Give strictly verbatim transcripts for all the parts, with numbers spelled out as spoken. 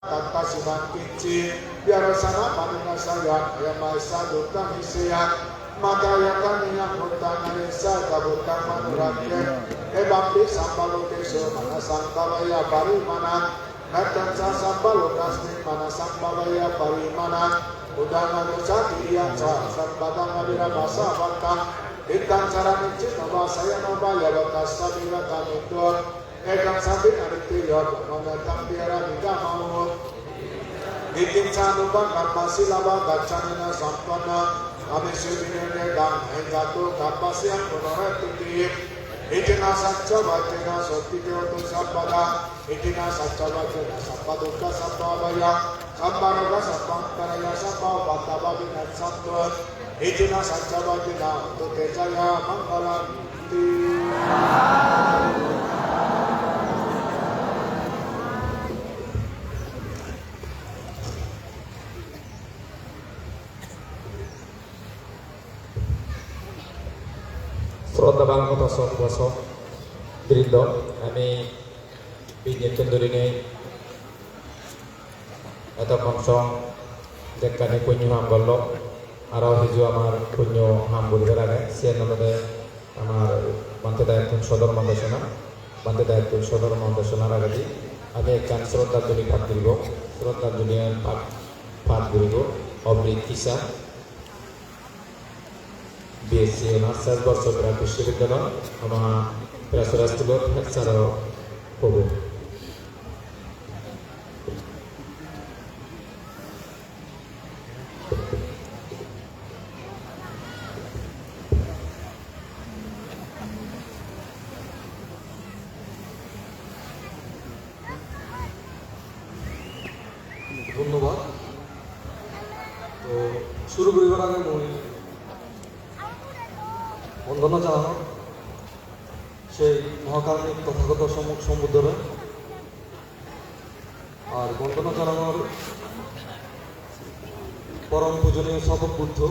Tatta siman kiñci, vyarosana manunasaya, ayamesa dukkha nisaya. Mata yata niyam buddham ayesa eka buddham manurakke. Evampi sabbalokesu manasam bhavaya parimana. Mettañca sabbalokasmin manasam bhavaya parimana. Udañca tiriyañca asambādhaṃ aviramasapattaṃ. Tiṭṭhañcaraṃ niñcitvā sayanaṃ vā yavatassa vigatamiddho. Ekaṃ satiṃ adhiṭṭheyya brahmametaṃ viharamidha mahu. Diṭṭhiñca anupagamma sīlavā dassanena sampanno. Kāmesu vineyya gedhaṃ na hi jātu gabbhaseyyaṃ punaretīti. Etena saccavajjena sotthi ca hotu sabbadā. Etena saccavajjena sabbadukkhā sabbabhayā sabbaroga sabbantarāyā sabba upaddavā vinassantu. Etena saccavajjena hotu te jayamaṅgalāni. Sroddhaban hoto sok bosok brindo, ami binnettun dhurinei etokkon song jekkani punyo ham gollo, aro hiju amar punyo ham guribar age, siyen olode amar bhante dayottun sodhormo desona, bhante dayottun sodhormo desonar agedi ami ekkan sroddhanjoli pat guribo, sroddhanjoli pat, pat guribo Omrit Kisa. B S C Honours, শেষ বর্ষ প্রাক বিশ্ববিদ্যালয়, ama Prasora School-ot head sir-o hobo. Dhonnobad. To, suru guribar age mui bondona janangor sei Mohakarunik Tothagoto Sommok Sombuddhore. Ar bondona janangor porom pujoniyo Srabok Buddho,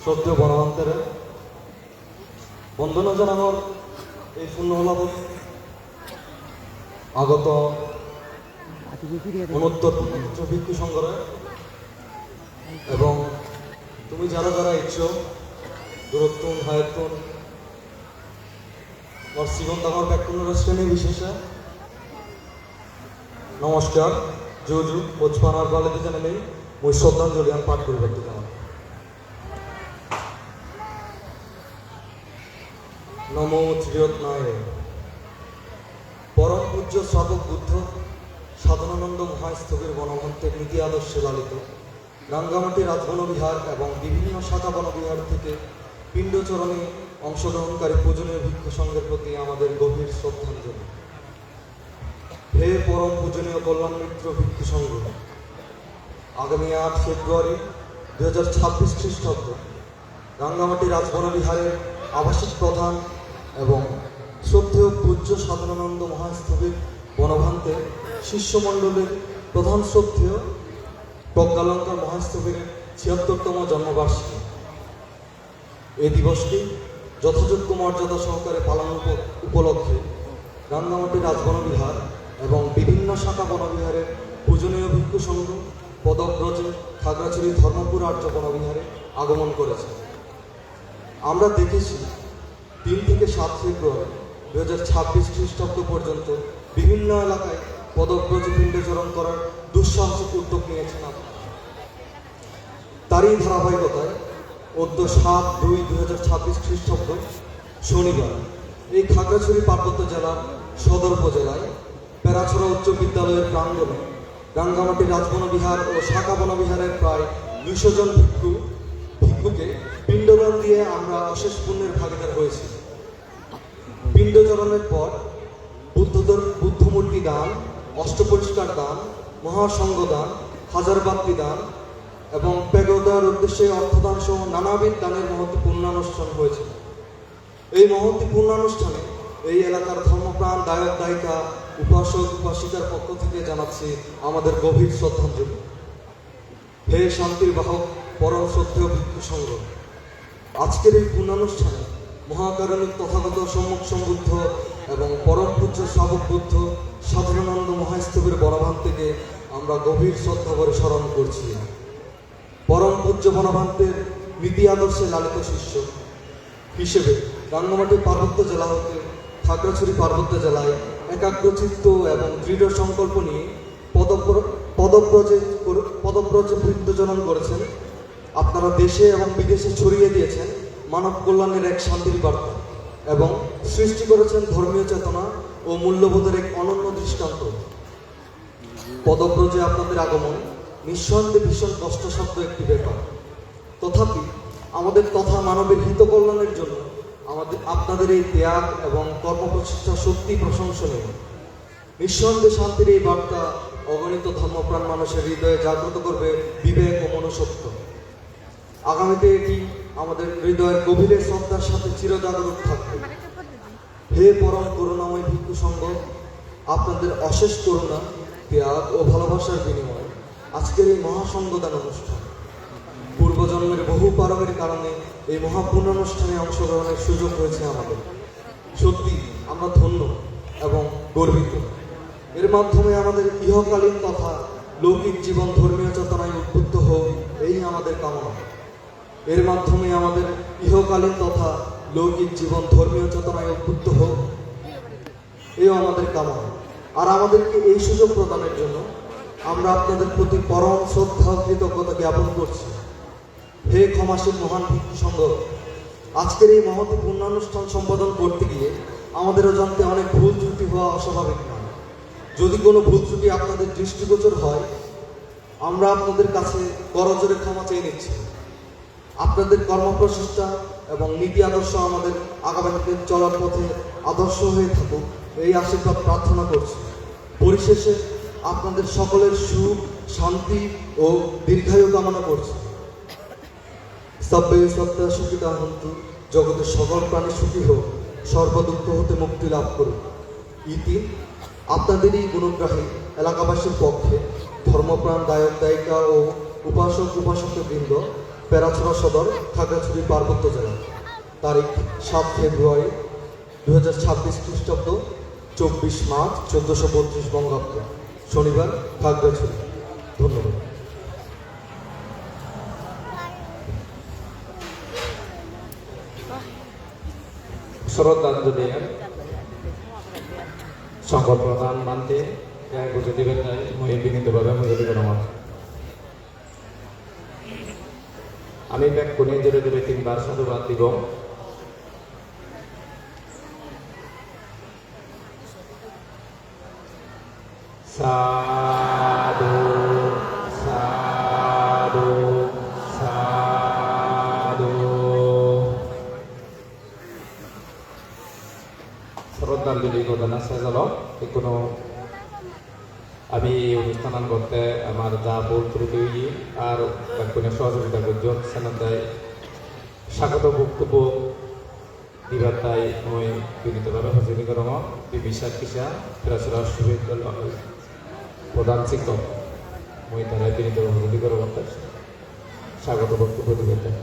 sroddheyo Bonobhantere. Bondona janangor ei punno holabot agoto onuttor bhikkhu songhore ebong tumi jara jara iccho durottun hayottun mor sigon dangor bekkunore sreni bisheshe nomoskar, ju ju, bojpanar baledi janei mui sroddhanjoli an pat guribatte janang. নমো ত্রিরত্নায়। পরম পূজ্য শ্রাবক বুদ্ধ সাধনানন্দ মহাস্থবির বনভন্তের নীতি আদর্শে লালিত রাঙ্গামাটি রাজবন বিহার এবং বিভিন্ন শাখা বনবিহার থেকে পিণ্ডচরণে অংশগ্রহণকারী পূজনীয় ভিক্ষু সংঘের প্রতি আমাদের গভীর শ্রদ্ধাঞ্জলি। হে পরম পূজনীয় কল্যাণ মিত্র ভিক্ষু সংঘ, আগামী আট ফেব্রুয়ারি দুই হাজার ছাব্বিশ খ্রিস্টাব্দ রাঙ্গামাটি রাজবন বিহারের আবাসিক প্রধান এবং শ্রদ্ধেয় পূজ্য সাধনানন্দ মহাস্থবির বনভান্তে শিষ্যমণ্ডলীর প্রধান শ্রদ্ধেয় প্রজ্ঞালঙ্কার মহাস্থবিরের ছিয়াত্তরতম জন্মবার্ষিকী। এই দিবসটি যথাযোগ্য মর্যাদা সহকারে পালন উপ-, উপলক্ষে রাঙ্গামাটি রাজবন বিহার এবং বিভিন্ন শাখা বনবিহারের পূজনীয় ভিক্ষু সংঘ পদব্রজে খাগড়াছড়ি ধর্মপুর আর্য বনবিহারে আগমন করেছে। আমরা দেখেছি তিন থেকে সাত ফেব্রুয়ারি দুই হাজার ছাব্বিশ খ্রিস্টাব্দ পর্যন্ত বিভিন্ন এলাকায় পদব্রজে পিণ্ডচরণ করার দুঃসাহসিক উদ্যোগ নিয়েছেন আপনারা। তারই ধারাবাহিকতায় অদ্য সাত দুই দুই হাজার ছাব্বিশ খ্রিস্টাব্দ শনিবার এই খাগড়াছড়ি পার্বত্য জেলার সদর উপজেলায় পেরাছড়া উচ্চ বিদ্যালয়ের প্রাঙ্গণে রাঙ্গামাটি রাজবন বিহার ও শাখা বন বিহারের প্রায় দুইশো জন ভিক্ষু, ভিক্ষুকে পিণ্ডদান দিয়ে আমরা অশেষ পুণ্যের ভাগীদার হয়েছি। পিণ্ডচরণের পর বুদ্ধ ধর-, বুদ্ধমূর্তি দান, অষ্টপরিষ্কার দান, মহাসংঘ দান, হাজার বাপ্তি দান এবং প্যাগোডার উদ্দেশ্যে অর্থদান সহ নানাবিধ দানের মহৎ পুণ্যানুষ্ঠান হয়েছিল। এই মহতী পুণ্যানুষ্ঠানে এই এলাকার ধর্মপ্রাণ দায়ক দায়িকা, উপাসক উপাসিকার পক্ষ থেকে জানাচ্ছি আমাদের গভীর শ্রদ্ধাঞ্জলি। হে শান্তির বাহক পরম শ্রদ্ধেয় ভিক্ষু সংঘ, আজকের এই পুণ্যানুষ্ঠানে মহাকারুণিক তথাগত সম্যক সম্বুদ্ধ এবং পরম পূজ্য শ্রাবক বুদ্ধ সাধনানন্দ মহাস্থবির বনভান্তেকে আমরা গভীর শ্রদ্ধা ভরে স্মরণ করছি পরম পূজ্য বনভান্তের নীতি আদর্শে লালিত শিষ্য হিসেবে রাঙ্গামাটি পার্বত্য জেলা হতে খাগড়াছড়ি পার্বত্য জেলায় একাগ্রচিত্ত এবং দৃঢ় সংকল্প নিয়ে পদপ্র-, পদব্রজে কর-, পদব্রজে বৃন্দজনন করেছেন। আপনারা দেশে এবং বিদেশে ছড়িয়ে দিয়েছেন মানব কল্যাণের এক শান্তির বার্তা এবং সৃষ্টি করেছেন ধর্মীয় চেতনা ও মূল্যবোধের এক অনন্য দৃষ্টান্ত। পদব্রজে আপনাদের আগমন নিঃসন্দেহে ভীষণ কষ্টসাধ্য একটি ব্যাপার। তথাপি আমাদের তথা মানবের হিত কল্যাণের জন্য আমাদের, আপনাদের এই ত্যাগ এবং কর্মপ্রচেষ্টা সত্যি প্রশংসনীয়। নিঃসন্দেহে শান্তির এই বার্তা অগণিত ধর্মপ্রাণ মানুষের হৃদয়ে জাগ্রত করবে বিবেক ও মনুষ্যত্ব। আগামীতে এটি আমাদের হৃদয়ের গভীরে শ্রদ্ধার সাথে চিরজাগরুক থাকবে। হে পরম করুণাময় ভিক্ষু সংঘ, আপনাদের অশেষ করুণা, ত্যাগ ও ভালোবাসার বিনিময়ে আজকের এই মহাসংঘদান অনুষ্ঠান, পূর্বজন্মের বহু পারমের কারণে এই মহাপুণ্যানুষ্ঠানে অংশগ্রহণের সুযোগ হয়েছে আমাদের। সত্যি আমরা ধন্য এবং গর্বিত। এর মাধ্যমে আমাদের ইহকালীন তথা লৌকিক জীবন ধর্মীয় চেতনায় উদ্বুদ্ধ হোক, এই আমাদের কামনা। এর মাধ্যমে আমাদের ইহকালীন তথা লৌকিক জীবন ধর্মীয় চেতনায় উদ্বুদ্ধ হোক, এই আমাদের কামনা। আর আমাদেরকে এই সুযোগ প্রদানের জন্য আমরা আপনাদের প্রতি পরম শ্রদ্ধা ও কৃতজ্ঞতা জ্ঞাপন করছি। হে ক্ষমাশীল মহান ভিক্ষু সংঘ, আজকের এই মহতী পুণ্যানুষ্ঠান সম্পাদন করতে গিয়ে আমাদের অজান্তে অনেক ভুল ত্রুটি হওয়া অস্বাভাবিক নয়। যদি কোনো ভুল ত্রুটি আপনাদের দৃষ্টিগোচর হয়, আমরা আপনাদের কাছে করজোড়ে ক্ষমা চেয়ে নিচ্ছি। আপনাদের কর্মপ্রচেষ্টা এবং নীতি আদর্শ আমাদের আগামী দিনের চলার পথে আদর্শ হয়ে থাকুক, এই আশীর্বাদ প্রার্থনা করছি। পরিশেষে আপনাদের সকলের সুখ, শান্তি ও দীর্ঘায়ু কামনা করছি। সব্বে সত্তা সুখিতা হন্তু, জগতের সকল প্রাণী সুখী হোক, সর্ব দুঃখ হতে মুক্তি লাভ করুক। ইতি আপনাদেরই গুণগ্রাহী এলাকাবাসীর পক্ষে ধর্মপ্রাণ দায়ক দায়িকা ও উপাসক উপাসক বৃন্দ, পেরাছড়া সদর, খাগড়াছড়ি পার্বত্য জেলা। তারিখ সাত ফেব্রুয়ারি দুই হাজার ছাব্বিশ খ্রিস্টাব্দ, চব্বিশ মার্চ চোদ্দশো বত্রিশ বঙ্গাব্দ, শনিবার, খাগড়াছড়ি। ধন্যবাদ। শ্রদ্ধাঞ্জলি সংঘ প্রধান ভান্তে, জ্ঞান বুঝে দিবেন তাই, মই বিনীতভাবে মঞ্জুরি করলাম। আমি বেগুনে জোরে জোরে তিনবার সাধুবাদ দিব। সাধু, সাধু, সাধু। শ্রদ্ধাঞ্জলি ঘটনা শেষ হলো। এখনো আমি এই অনুষ্ঠান করতে আমার যা ভুল ত্রুটি হইয়ে আর বেগুনে সহযোগিতা করছো, সেনান্তাই স্বাগত বক্তব্য দিবার তাই মই বিনীতভাবে হজুরি করম, বিবিসা কিসা, ফেরাসুরা বিশ্ববিদ্যালয় প্রধান শিক্ষক, মই তারা বিনীতভাবে হজুরি করম, স্বাগত বক্তব্য দিবার তাই।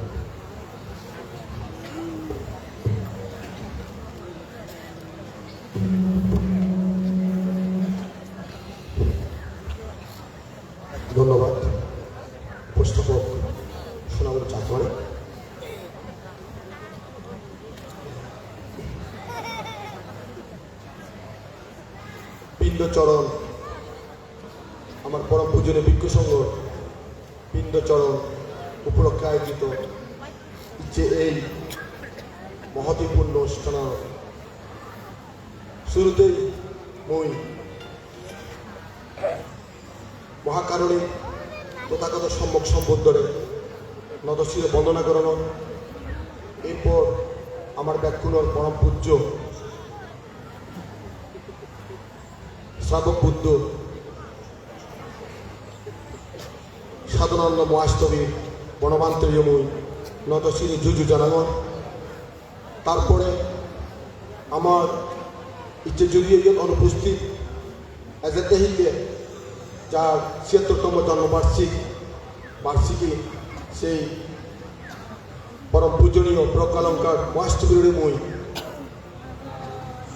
ধন্যবাদ উপস্থাপক সোনামুখ চাকমা। পিণ্ডচরণ, আমার পরম পূজনীয় ভিক্ষু সংঘর পিণ্ডচরণ উপলক্ষে আয়োজিত যে এই মহতী পুণ্য অনুষ্ঠান, শুরুতেই মই মহাকারুণিক তথাগত সম্যক সম্বুদ্ধরে নতশিরে বন্দনা করলাম। এরপর আমার বেগুনর পরম পূজ্য শ্রাবক বুদ্ধ সাধনানন্দ মহাস্থবির বনবান্তরীয় মই নতশিরে জুজু জানাঙর। তারপরে আমার ইচ্ছে যদিও ইয়ত অনুপস্থিত এজেতে হিতে যার ছিয়াত্তরতম জন্মবার্ষিক, বার্ষিকী সেই পরম পূজনীয় প্রজ্ঞালঙ্কার মহাস্থবিরে মই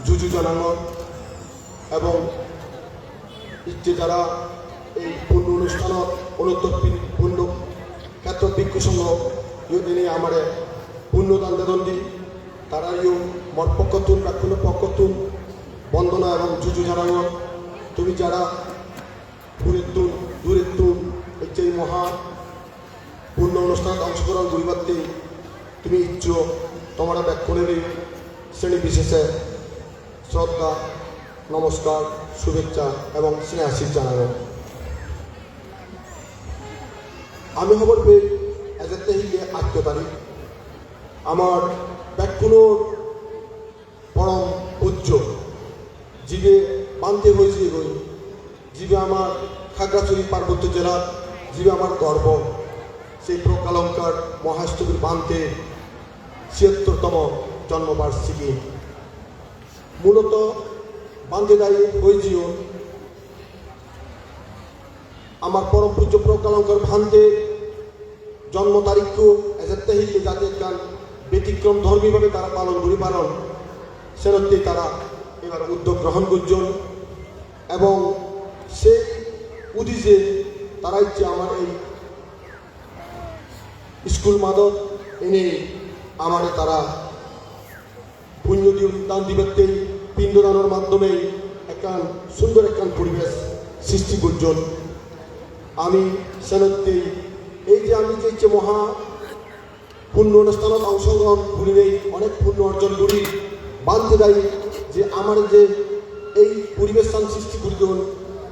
জুজু জানাঙর এবং ইচ্ছে যারা এই Onusthanot onuttor pin-, punno khetro bhikkhu songho iyot ene amare punno dan dedon di, tarareyo mor pokkottun, bekkunor pokkottun bondona ebong juju janangor. Tumi jara purettun, durettun ecche ei moha punno onusthanot ongshogrohon guribatte tumi iccho, tomare bekkunore sreni bisheshe shroddha, nomoskar, shubhechcha ebong snehasis janangor. Ami hobor pei ejette hille atto tarik amar bekkunor porom pujjo, jibe bhante hoi jiyegoi, jibe amar Khagrachari Parbotto Jelar, jibe amar gorbo, sei Proggalongkar Mohastobir bhante siyattor tomo jonmo barshiki. Muloto bhante dai hoi jiyon, amar porom pujjo Proggalongkar bhante jonmo tarikko ejette hille jate ekkan betikrom dhormi bhabe tara palon guri paron, senotte tara ebar uddog grohon gojjon ebong sei udije tara icche amar ei school madot ene amare tara punno di-, dan dibatte pindo danor maddhome ekkan sundor ekkan poribesh sristi gojjon. Ami senotte ei je ami je icche moha punno onusthanot ongshogrohon gurinei onek punno orjon guri, bhante dai je amar je ei poribeshchan sristi guri don,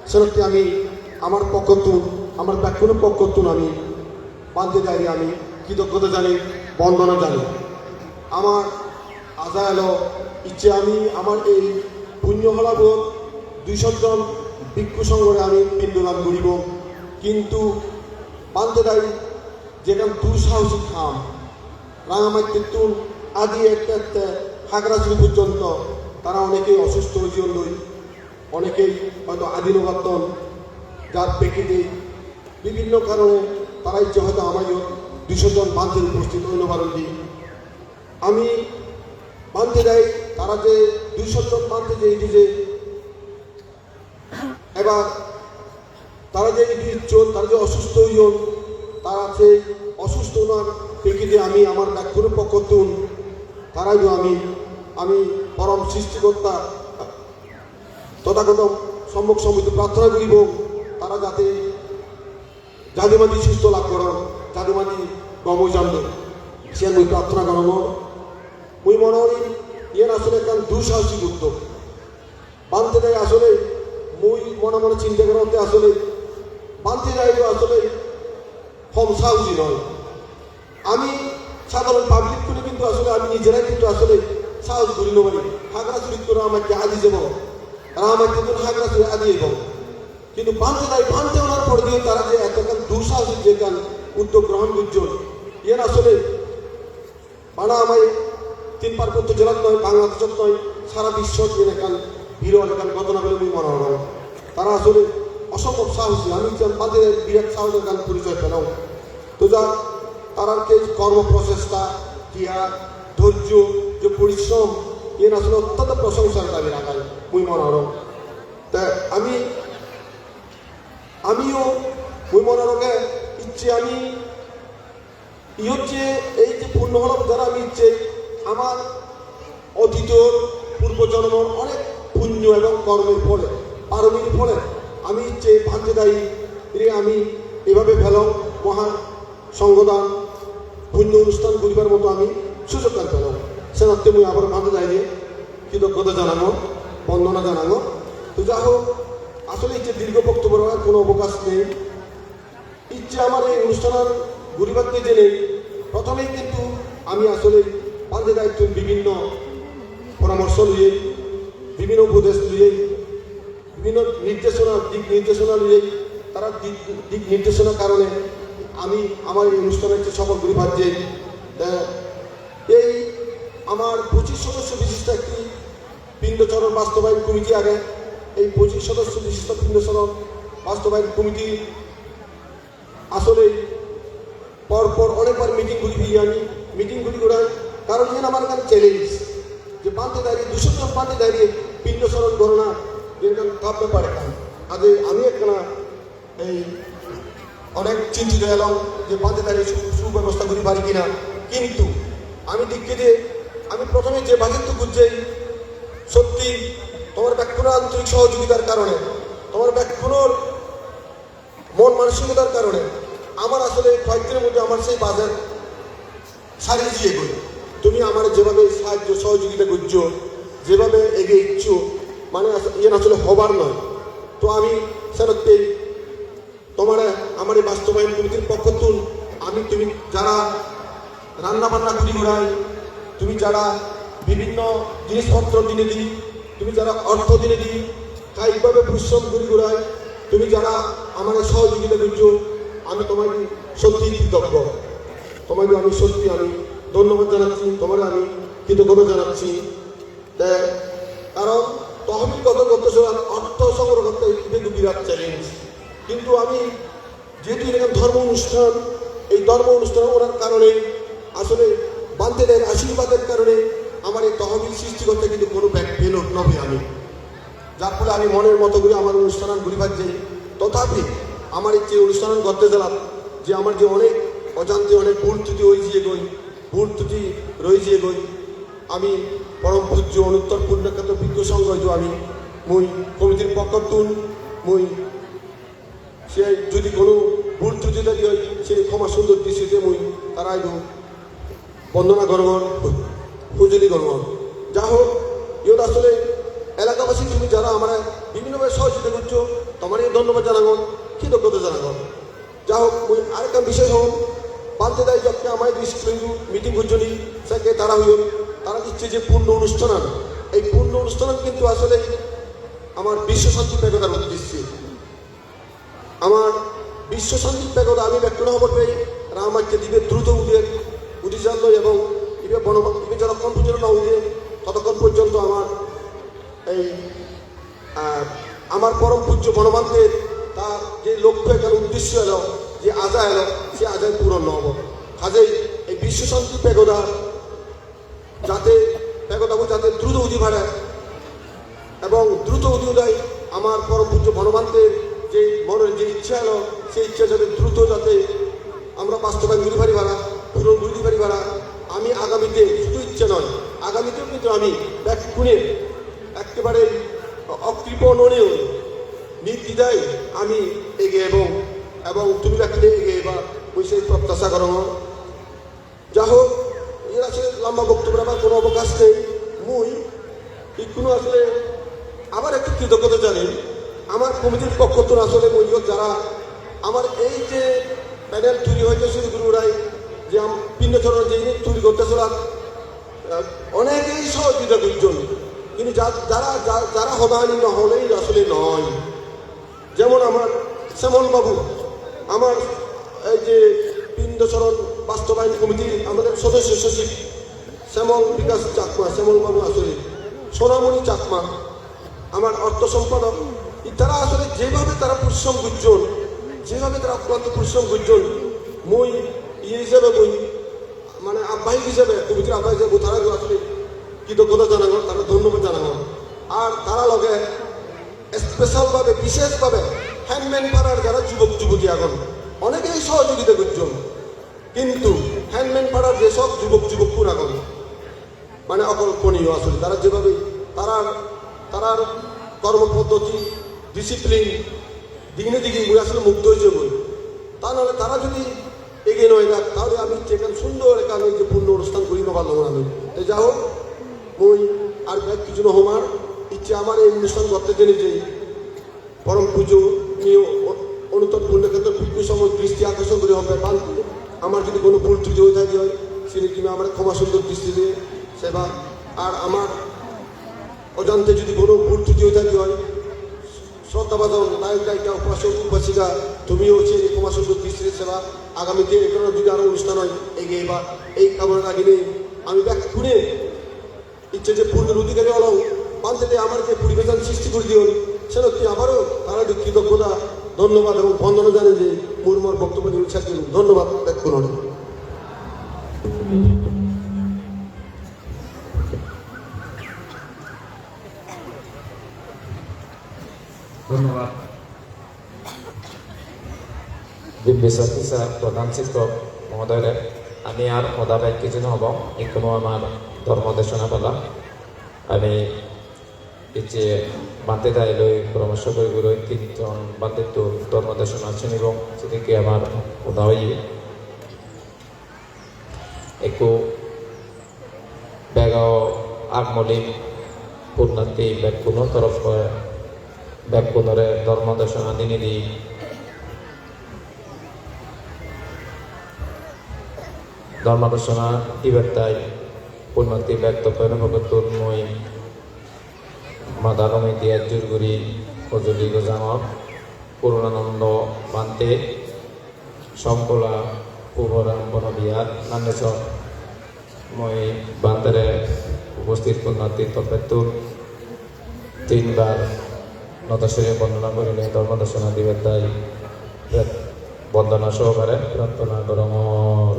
senotte ami amar pokkottun, amar bekkunor pokkottun ami bhante daire ami kritoggota janai, bondona janai. Amar aja elo, icche ami amar ei punno holabot duiso jon bhikkhu songhore ami pindo dan guribo. Kintu bhante dai je ekkan dusahosik ham, Rangamattittun adi ette ette Hagrasuri porjonto tara onekei osusto oi jeyondoi, onekei hoyto adi no patton, jar pekkite bibhinno karone tara icche hoyto ama iyot duiso jon bhante uposthit oi no paron di. Ami bhante dai tara je duiso jon bhante je idi je ebar tara je idi icchon, tara je osusto oyon, tara sei osusto onar pekkite ami amar bekkunor pokkottun tarareyo ami, ami porom sristigotta Tothagoto Sommok Sombuddho prarthona guribong, tara jate jadimadi susto lab goron, jadimadi gom oi jandoi. Siyan mui prarthona gorongor. Mui mone gori iyan asole ekkan dusahosik uddog. Bhante dai asole, mui mone mone chinta gorongotte asole Bhante dai do asole hom sahosi noi. Ami sadharon public-kune kintu asole ami nijerai kintu asole sahos guri no pari. Hagrasurittun Rangamattit adi jebo, Rangamattittun Hagrasuri adi ebo. Kintu bhante dai, bhante onar pore diyo tara je etokkan dusahosik je ekkan uddog grohon gojjon, iyan asole bana ama ei tin parbotto jelat noi, Bangladeshot noi, sara bishwot iyen ekkan birol ekkan ghotona bole mui mone gorong. Tara asole osombhob sahosi, ami ekkan bhante dai birat sahos ekkan porichoy pelong. To ja, tarar je kormo prochesta, tiyag, dhorjo, je porishrom, iyen asole ottonto proshongsar dabi rakhai, mui mone gorong. Te ami, amiyo, mui mone goronge, icche ami iyot je ei je punno holabot jara ami icche amar otitor purbo jonmor onek punyo ebong kormor phole, paromir phole ami icche bhante daire ami ebabe pelong, moha songhodan, punyo onusthan guribar moto ami sujog ekkan pelong. Senotte mui abar bhante daire kritoggota janangor, bondona janangor. To ja hok, asole icche dirgho boktobbo rakhar hono obokash nei. Icche amar ei onusthanan guribatte jenei prothomei kintu ami asole bhante daittun bibhinno poramorso loyei, bibhinno upodesh loyei, bibhinno nirdeshona, dik nirdeshona loyei, tara dik, dik nirdeshona karone ami amar ei onusthan icche sophol guri pajjei. Te ei amar pochish sodosso bishisto ekti pindo soron bastobayon committee age. Ei pochish sodosso bishisto pindo soron bastobayon committee asole por por onekbar meeting guri piri ami, meeting guri gurai, karon iyen amar ekkan challenge je bhante daire, duiso jon bhante daire pindo soron gorana iyen ekkan tough bepar ekkan. Aje ami ekkana ei অনেক চিন্তিত এলাম যে বাদে তারে সু-, সুব্যবস্থা করি পারি কিনা। কিন্তু আমি দেখি যে আমি প্রথমে যে বাজেট তো বুঝছি, সত্যি তোমার বেক্ষণর আন্তরিক সহযোগিতার কারণে, তোমার বেক্ষণর মন মানসিকতার কারণে আমার আসলে কয়েকদিনের মধ্যে আমার সেই বাজেট সারি দিয়ে গই। তুমি আমার যেভাবে সাহায্য সহযোগিতা করছো, যেভাবে এগিয়ে ইচ্ছো, মানে আস-, ইয়ে আসলে হবার নয়। তো আমি সেরকম তোমার আমার এই বাস্তবায়ন কমিটির পক্ষ তুন আমি তুমি যারা রান্না বান্না করি ঘুরাই, তুমি যারা বিভিন্ন জিনিসপত্র দিনে দি, তুমি যারা অর্থ দিনে দি, কায়িকভাবে পরিশ্রম করি ঘুরাই, তুমি যারা আমার সহযোগিতা করছো, আমি তোমাকে সত্যি কৃতজ্ঞ। তোমাকে আমি সত্যি আমি ধন্যবাদ জানাচ্ছি, তোমাকে আমি কৃতজ্ঞতা জানাচ্ছি। তে, কারণ তহবিল গঠন করতে সময় অর্থ সংগ্রহ করতে কিন্তু বিরাট চ্যালেঞ্জ। কিন্তু আমি যেহেতু এরকম ধর্ম অনুষ্ঠান, এই ধর্ম অনুষ্ঠান করার কারণে আসলে বান্তেদের আশীর্বাদের কারণে আমার এই তহবিল সৃষ্টি করতে কিন্তু কোনো ব্যাক ফেল হবে আমি, যার ফলে আমি মনের মতো করে আমার অনুষ্ঠান আমি ঘুরি পাচ্ছি। তথাপি আমার এই যে অনুষ্ঠান করতে গেলাম, যে আমার যে অনেক অজান্তে অনেক ভুল ত্রুটি হয়ে গিয়ে গই, ভুল ত্রুটি রয়ে গিয়ে গই, আমি পরম পূজ্য অনুত্তর পুণ্যক্ষেত্র ভিক্ষু সংঘ হইতো আমি মুই কমিটির পক্ষতুন মুই সে যদি কোনো ভুল ত্রুটি যদি হয়, সে ক্ষমা সুন্দর দৃষ্টিতে মুই তারাই বন্দনা গ্রহণ, হুজুরি গ্রহণ। যা হোক, ইয়ত আসলে এলাকাবাসী তুমি যারা আমরা বিভিন্নভাবে সহযোগিতা করছো, তোমার এই ধন্যবাদ জানাবো, কৃতজ্ঞতা জানাবো। যা হোক, মুই আরেকটা বিষয় হল, বান্তে দাই যখন আমার স্কুলে মিটিং করছনি, সেকে তারা হইল, তারা দিচ্ছে যে পূর্ণ অনুষ্ঠান, এই পূর্ণ অনুষ্ঠান কিন্তু আসলে আমার বিশ্ব শান্তি পেগোদার উদ্দেশ্যে। আমার বিশ্ব শান্তি পেগোদা আমি ব্যক্ত না হবার পেয়ে রামাজ্যে দিবে দ্রুত উঠে উঠে যান এবং ইবে বন ইবে যতক্ষণ পর্যন্ত না উঠে ততক্ষণ পর্যন্ত আমার এই আহ, আমার পরম পূজ্য বনমান্তের তার যে লক্ষ্য এখানে উদ্দেশ্য এলো, যে আজা এলো, সে আজাই পূরণ হব। কাজেই এই বিশ্ব শান্তি পেগোদা যাতে পেগোদাবু যাতে দ্রুত উঠি পারে এবং দ্রুত উঠি উঠাই আমার পরম পূজ্য বনমান্তের যে মনের যে ইচ্ছা এলো, সেই ইচ্ছা যাতে দ্রুত যাতে আমরা বাস্তবায়ন করি পারি পারা, পূরণ করি পারি পারা। আমি আগামীতে শুধু ইচ্ছা নয়, আগামীতেও কিন্তু আমি ব্যাকুণে একেবারে অকৃপণনীয় নির্দ্বিধায় আমি এগিয়ে এবং, এবং তুমি রাখলে এগিয়ে বা ওই সেই প্রত্যাশা করো। যা হোক, এর আসলে লম্বা বক্তব্য রাখার কোনো অবকাশ নেই। মুই এখনো আসলে আবার একটু কৃতজ্ঞতা জানাই আমার কমিটির পক্ষ থেকে আসলে মঞ্জুর যারা আমার এই যে প্যানেল তৈরি হইতে শুরু করে ওরাই যে আম-, পিণ্ডচরণ যে ইউনিট তৈরি করতে চলার, আহ, অনেকেই সহযোগিতা করছেন, কিন্তু যা-, যারা, যা-, যারা হদানি না হলেই আসলে নয়। যেমন আমার শ্যামল বাবু, আমার এই যে পিণ্ডচরণ বাস্তবায়ন কমিটির আমাদের সদস্য সচিব শ্যামল বিকাশ চাকমা, শ্যামল বাবু আসলে সোনামণি চাকমা, আমার অর্থ সম্পাদক, তারা আসলে যেভাবে তারা পরিশ্রম করছেন, যেভাবে তারা অক্লান্ত পরিশ্রম করছেন, মই ইয়ে হিসাবে মই মানে আহ্বায়ক হিসাবে, কমিটির আহ্বায়ক হিসাবে তারা আসলে কৃতজ্ঞতা জানাবো, তারা ধন্যবাদ জানাবো। আর তারা লগে স্পেশাল ভাবে, বিশেষভাবে হ্যান্ডম্যান পাড়ার যারা যুবক যুবতী এখন অনেকেই সহযোগিতা করছেন, কিন্তু হ্যান্ডম্যান পাড়ার যেসব যুবক যুবকুরা এখন মানে অকল্পনীয় আসলে, তারা যেভাবে তারার, তারার কর্মপদ্ধতি, ডিসিপ্লিন, দিনে দিকে মুই আসলে মুগ্ধ হয়েছে বই। তা নাহলে তারা যদি এগিয়ে নয় যাক, তাহলে আমি যেখানে সুন্দর এখানে যে পূর্ণ অনুষ্ঠান করি না পারলাম আমি। তো যা হোক, মই আর ব্যাগ কিছু না হমার ইচ্ছে আমার এই অনুষ্ঠান করতে জেনে যে পরম পুজো নিয়ে অ-, অনুত্তর পুণ্যক্ষেত্র ভিক্ষু সমাজ দৃষ্টি আকর্ষণ করে হবে। বান-, আমার যদি কোনো ভুল ত্রুটি হয়ে থাকে হয়, সেটা তুমি আমার ক্ষমা সুন্দর দৃষ্টিতে সেবা। আর আমার অজান্তে যদি কোনো ভুল ত্রুটি হয়ে থাকে হয়, শ্রদ্ধাভাজন নায়ক নায়িকা, উপাসক উপাসিকা, তুমিও সেই ক্ষমা সুন্দর দৃষ্টিতে সেবা। আগামীতে এখানে যদি আরো অনুষ্ঠান হয়, এগিয়ে বা এই কামনা রাখি নেই। আমি ব্যাগ খুলে ইচ্ছে যে পূর্ণের অধিকারী হলাম, বান্তে আমার যে পরিবেশন সৃষ্টি করে দিও, সেটা তুই আবারও তারা কৃতজ্ঞতা, ধন্যবাদ এবং বন্দনা জানিয়ে যে মুরমুর বক্তব্য নিয়ে উৎসাহ দিন। ধন্যবাদ, ব্যাগ খুলুন। ধন্যবাদ। Bimbisar Kisa Pradhan Sikkok Mohodoyore, ami ar hoda bej hissu no hobong, ikkunu amar dhormo desona pala. Ami icche bhante dai loi poramorso guri guri tinjon bhantettur dhormo desona sunibong, sedokke amar hoda oye. Ekku bego agmoli punnarthi bekkuno torofe bekkunore dhormo desona dinei di, dhormo desona dibatte punnarthi bek torofe bekkuno mui Mada committee-e jur guri hojoli gojangor Purnanando Bhante, Songkola Puboram Bono Bihar, Nandeswar. Mui Bhantere uposthit punnarthi toropettun tinbar noto sire bondona gurinei dhormo desona dibatte bondona sohokare prarthona gorongor.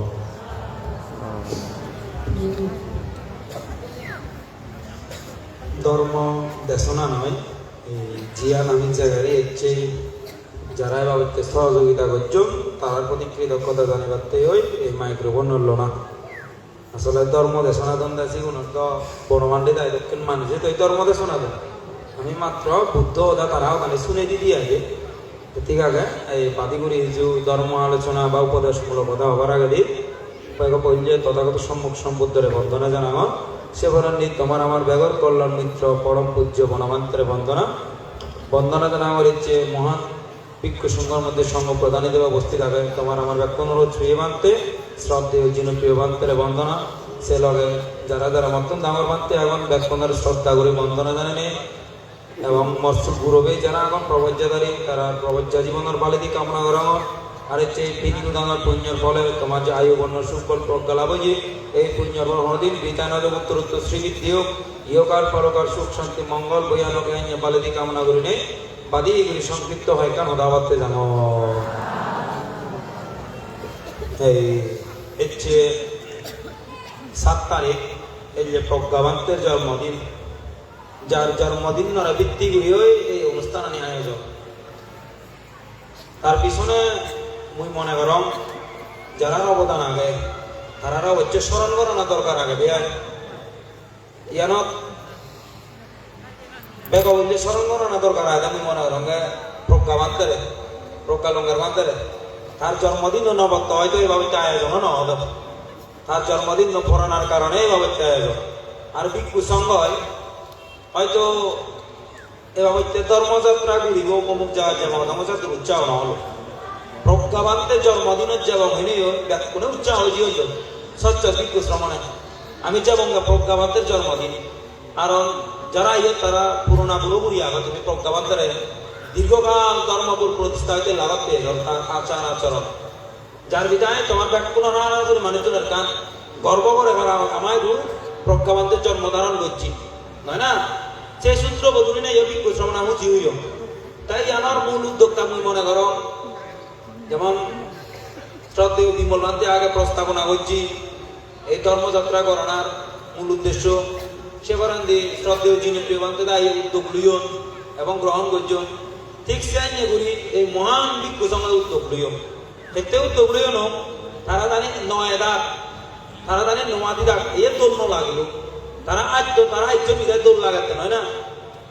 Dhormo desona noi, ei jiyan ami jegari ecche, jara e babotte sohojogita gojjon, tarar proti kritoggota janibatte oi ei microphone-o lona. Asole dhormo desona donde sigunor do Bono Bhante dai dokken manuje to ei dhormo desona don. Ami matro Buddho hoda tara hodani sunei di di age. Thik age, ei badi guri hiju dhormo alochona ba upodesh mulok hoda hobar agedi, hoyekko poille Tothagoto Sommok Sombuddhore bondona janangor. Se porendi tomar amar begor kollon mitro porom pujjo Bono Bhantere bondona. Bondona janangor icche mohan bhikkhu songhor moddhe songho pradhan hijebe ubosthit age tomar amar bekkunore priyo bhante, shraddheyo jinopriyo bhantere bondona. Se loge jara jara mottun dangor bhante agon bekkunore shraddha guri bondona jananei. Ebong mor sudgurobe jara agon probojjadari, tara probojja jibonor baledi kamona gorongor. Ar ecche ei pindu danor punyor phole tomar je ayu borno suk bol progga lab oye, ei punyor phol honodin bita no jog, uttorottor sribiddhi hok, ihokal porokal suk santi mongol boiya loge anye baledi kamona gurinei badi guri songkipto hoyekkan hoda hobatte jangor. Ei ecche saat tarik, ei je progga bhanter jormodin, jar jormodinnore bhitti guri oi ei onusthanani ayojon. Tar pisone mui mone gorong, jarar obodan age, tarare obocche soron gorana dorkar agede ai. Iyanot bego bolle soron gorana dorkar agede mui mone gorong, Progga Bhantere, Progga Longar Bhantere. Tar jormodinno no botto, hoyto ei babotte ayojono no odo. Tar jormodinno poranar karone ei babotte ayojon. Ar bhikkhu songhoi hoyto e babotte dhormo jatra guribo, omuk jagat jebo, dhormo jatra utsaho no olo. Progga Bhanter jormodinot jebong hoineyo bekkune utsaho oi jeyon. Sot sot bhikkhu sromone. Ami jebonge Progga Bhanter jormodin. Karon jara iyot tara purona purapuri agon, tumi Progga Bhantere dirghokal dhormo pur protistha oite lagot peyejon, tar achar achoron. Jar bidaye tomar bekkunor hara hara guri manuchunor ekkan gorbo gore para amai ru Progga Bhanter jonmo dharon gojje. Noi na? Se sutrobo dhuri nei bhikkhu sromona huji oiyo. Tai iyanor mul uddokta mui mone gorong, jemon Shraddheyo Bimal Bhante age prostabona gojje, ei dhormo jatra goranar mul uddesho. Se porendi Shraddheyo Jinopriyo Bhante dai uddok loyon ebong grohon gojjon. Thik se anye guri ei mohan bhikkhu songho uddok loyon. Hette uddok loyon, tara jani no edak, tara jani no adidak, iye dol no lagilo. Tara atto, tara atto bidai dol lagette noi na?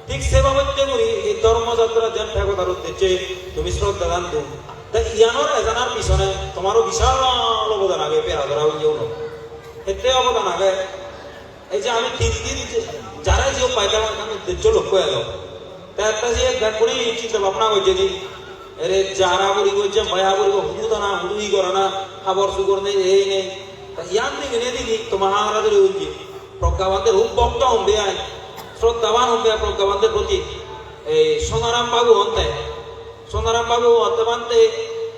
Thik se babotte guri ei dhormo jatra jen pegodar uddecche tumi shraddha dan dun. Ta iyanor ejanar pisone tomaro bishal obodan age, pera dora ulle uno. Hette obodan age. Ei je ami tin din je, jara je upai tara ekkan uddeccho lokko elo. Ta ekta je bekkune chinta bhabna gojje di, ere jara guri gojje, maya guri go, hudu thana, hudu hi gorana, habor sugor nei, ei nei. Ta iyan degine degi toma hara dore ulle. Progga Bhanter hub bhokto honde ai, shraddhaban honde ai Progga Bhanter proti. Ei Sonaram Babu honde. Sonaram Babu honde Bhante,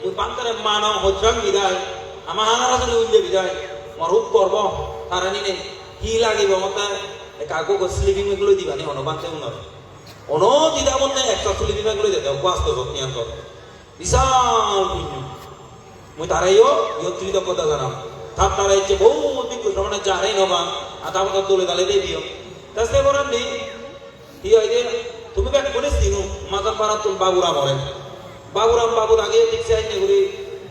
mui Bhantere manong hojrang bidai, ama hara dore ulle bidai, mor hub gorbo, tara nine. Hi lagibo mote ekka ekko sleeping bag loi dibani hono bhante unore. Ono dida bonne ekko sleeping bag loi dede, ekko asto jot niyan gor. Bishal punyo. Mui tareyo iyot kritoggota janang. Tar tara ecche bohut bhikkhu sromone jare no pang, ada moto dole dale de diyo. Ta se porendi Hi hoide, tumi bekkune sino, Majan Parattun Baburamore. Baburam babu dagi thik se enne guri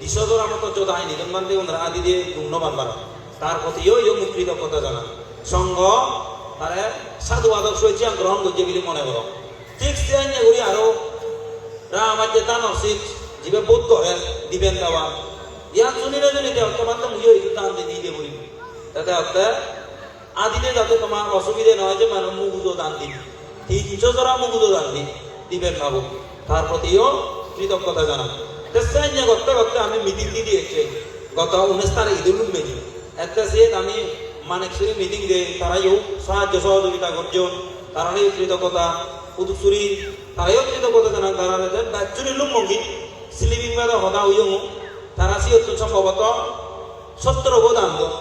Disodora moto joda aini don bhante unore adi diye gun no ban paro. Tar proti yo yo mui kritoggota janang. Songho tare sadhubador sohit jiyan grohon gojje bili mone gorong. Thik se anye guri aro Ram ajje danor sit jibe bodh gore diben dawa. Iyan sunile sunile te otte bhante mui yo idu dan di diye guri. Te te otte adile jate tomar osubide no oy je mane mugujo dan di, tinso jora mugujo dan di, diben babu, tar protiyo kritoggota janang. Te senne gotte gotte ami meeting di di ecche, goto unis tarikh idu lumme di. Ette siyot ami Maniksuri meeting de, tarayo sahajjo sohojogita gojjon, tarareyo kritoggota, Uduksuri, tarayo kritoggota janang, tarare te bacchuri lummongi, sleeping bag-o hoda oyong, tara siyottun sombhoboto sottoro bo dan don.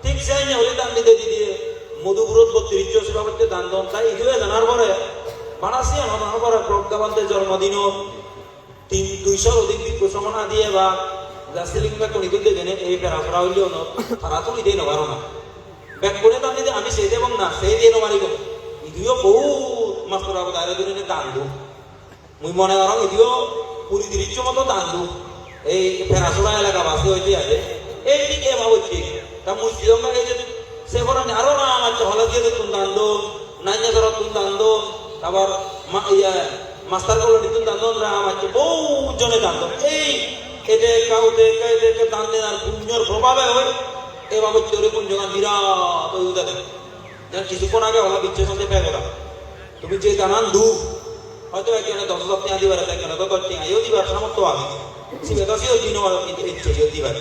Thik se anya guri dan dide dide Modhupurot bottrisso seba botte dan don. Tai idu ejanar pore, bana siyan honar pore Progga Bhante jormodinot tin duisor odik bhikkhu somon adi eba, ja sleeping bag-kun idu degene ei pera pora oile onot, tara tuli de no parona. Bekkune dan dide ami sei debong na, sei de no paribong. Iduyo bohut mastor babu dare durine dan don. Mui mone gorong idiyo kuri tirisso moto dan don. Ei Perasora elaka basi hoide age. Ei dike eba hocche. Ta mui siyong age je se porani aro ram acche, Holajiyadottun dan don, Nanya Sorottun dan don, tabar ma-, iye, Master Colony-tun dan don, ram acche, bohut jone dan don. Ei ede ekka, ode ekka, ede ekka dan denar punyor probhabe oi, eba hocche ore punyogan birat oi udede. Jan kisukkhon age hola bicche sonde pegora. Tumi je danan do, hoyto ekjone dos hajar tenga dibar, ekjone to dos tenga yo dibar samortho age. Sibe to siyo di no paro, hintu ecche yo dibar.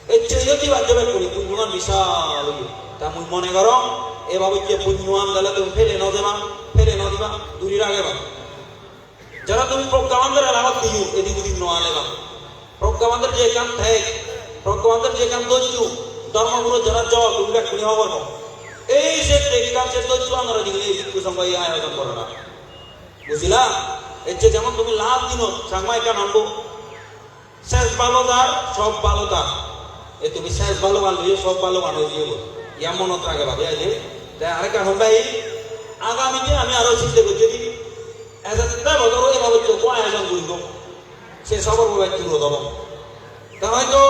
Ecche yo dibar jebe kuri punyogan bishal oye. Ta mui mone gorong, ebabe je punyogan dale tumi pele no deba, pele no diba, duri rageba. Jara tumi Progga Bhantere lagot diyo, edik udik no aleba. Progga Bhanter je ekkan thek, Progga Bhanter je ekkan dojju, Dharmapurot jara jo, tumi bekkune hobor po. Ei je thek ekkan je dojju anore digile ei bhikkhu songho ei ayojon gorana. Bujila? Ecche jemon tumi last dinot Changma ekkan anbo. Sej bhalo jar, sob bhalo tar. E tumi sej bhalogan loiyo, sob bhalogan oi jiyegoi. Iyan monot rageba de aile. Te arekkan hon bhai, agamite ami aro chinte gojjei de. Ejette bojor oi eba bojor ekko ayojon guribo. Se sobor bhai durot obo. Te hoyto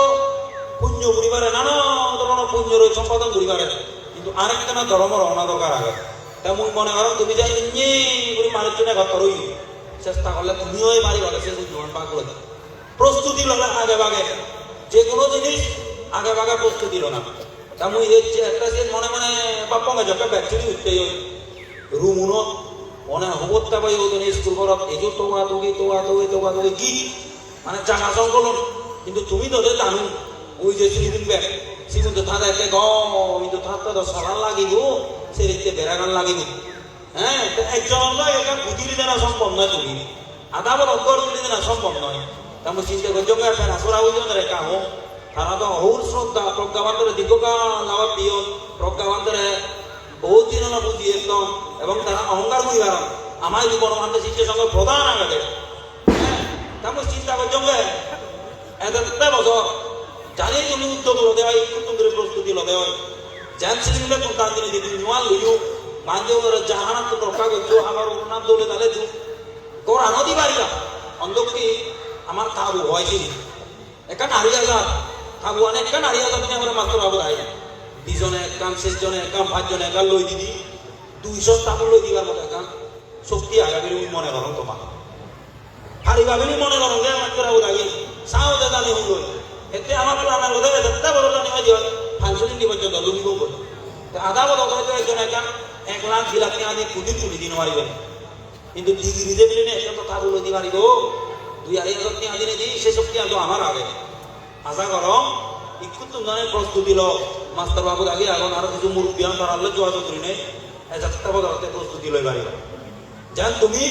punyo guri pare, nana dhoronor punyo roi sompadon guri pare. Hintu arekkena dhoromor ona dorkar age. Te mui mone gorong tumi je inni guri manuchchun egottor oiyo, chesta gorle tumiyo ei pariba de se punyogan bhag gorede. Prostuti lona age bage, je hono jinis age bage prostuti lona. Ta mui ecche ekka siyen mone mone bapponge jokke bek suri utte oi. Rumunot mone hobotta bai odone school gorot ejo toga togi, toga togi, toga togi gi. Mane jaga jongolot. Hintu tumi do de danu, oi je sleeping bag, sigun do thade ekke gom, hintu thadde do salan lagibo, seritte beragan lagibo. He, te ekjon loi ekkan kudi tuli dena sombhob noi tumi. Ada boro ghor tuli dena sombhob noi. Ta mui chinte gojjong ge pera sora ujon re ekka ho. Tara do ohur sroddha Progga Bhantere dirghokal abar diyon. Progga Bhantere bohut din holo puji etton ebong tara ohongkar guri paron. Ama idu Boro Bhante Siccho Songho prodhan agede. He, ta mui chinta gojjong ge, edette bojor, jani tumi uddog lode oi, ikkuttun guri prostuti lode oi. Jen sleeping bag-kun dan dinei di, tumi nuan luyo, manje unore jahanattun rokka gojjo, habar unna dole dale do. Gorano di pariba, ondokke amar tabu hoi sini. Ekkan ari hajar, tabuan ekkan ari hajar tenga guri mastor babu dai. Dijone ekkan, sejjone ekkan, pajjone ekkan loi didi, duiso tabu loi dibar moto ekkan shokti age bili mui mone gorong toma. Pariba bili mone gorong de mastor babu dagi, sao de dani hun loi. Ette amar plan age de, ette boro dani oi de, panso din di porjonto lumi bongoi. Te ada boro hoyto ekjone ekkan ek lakh, di lakh tenga di kudi tuli di no paribe. Hintu digiri de biline ekkan to tabu loi di paribo. Dui arei hajar tenga dinei di, se shokti an to amar age. Aja gorong, ikkuttun jani prostuti lo, mastor babu dagi agon, aro hissu murubbi agon, tarar loi jogajog gurinei, ejette bojorotte prostuti loi pariba. Jen tumi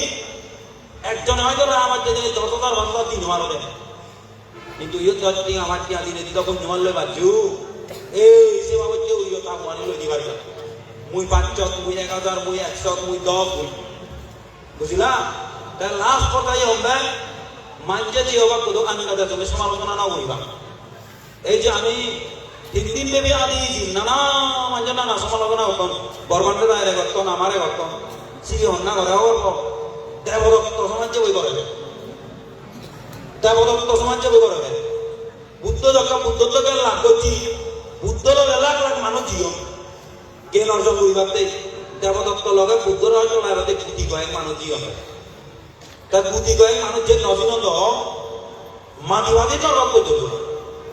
ekjone hoyto ram ajje dinei dos hajar, pach hajar di no paro de. Hintu iyot doj tenga, pach tenga dinei di tokon joma loi bajjo. Ei, se babotte uyo tabuani loi di pariba. Mui pach shot, mui ek hajar, mui ek shot, mui dos, mui. Bujila? Te last hoda iye honde, manje je obak hudu ani gade tumi somalochona no guriba. Ei je ami tin din bebi adi eji, nana manje nana somalochona gotton, Boro Bhante dagire gotton, amare gotton, sibe honna gore hobor po? Debodotto somajje boi gore. Debodotto somajje boi gore. Buddho jokkon Buddhotto gyan lab gocche, Buddho loge lakh lakh manuj jiyon. Gyan orjon guribatte, Debodotto loge Buddho rohoj laibatte koti koyek manuj jiyon. Ta koti koyek manuj je no jinon do, madi madi torlok gocchon.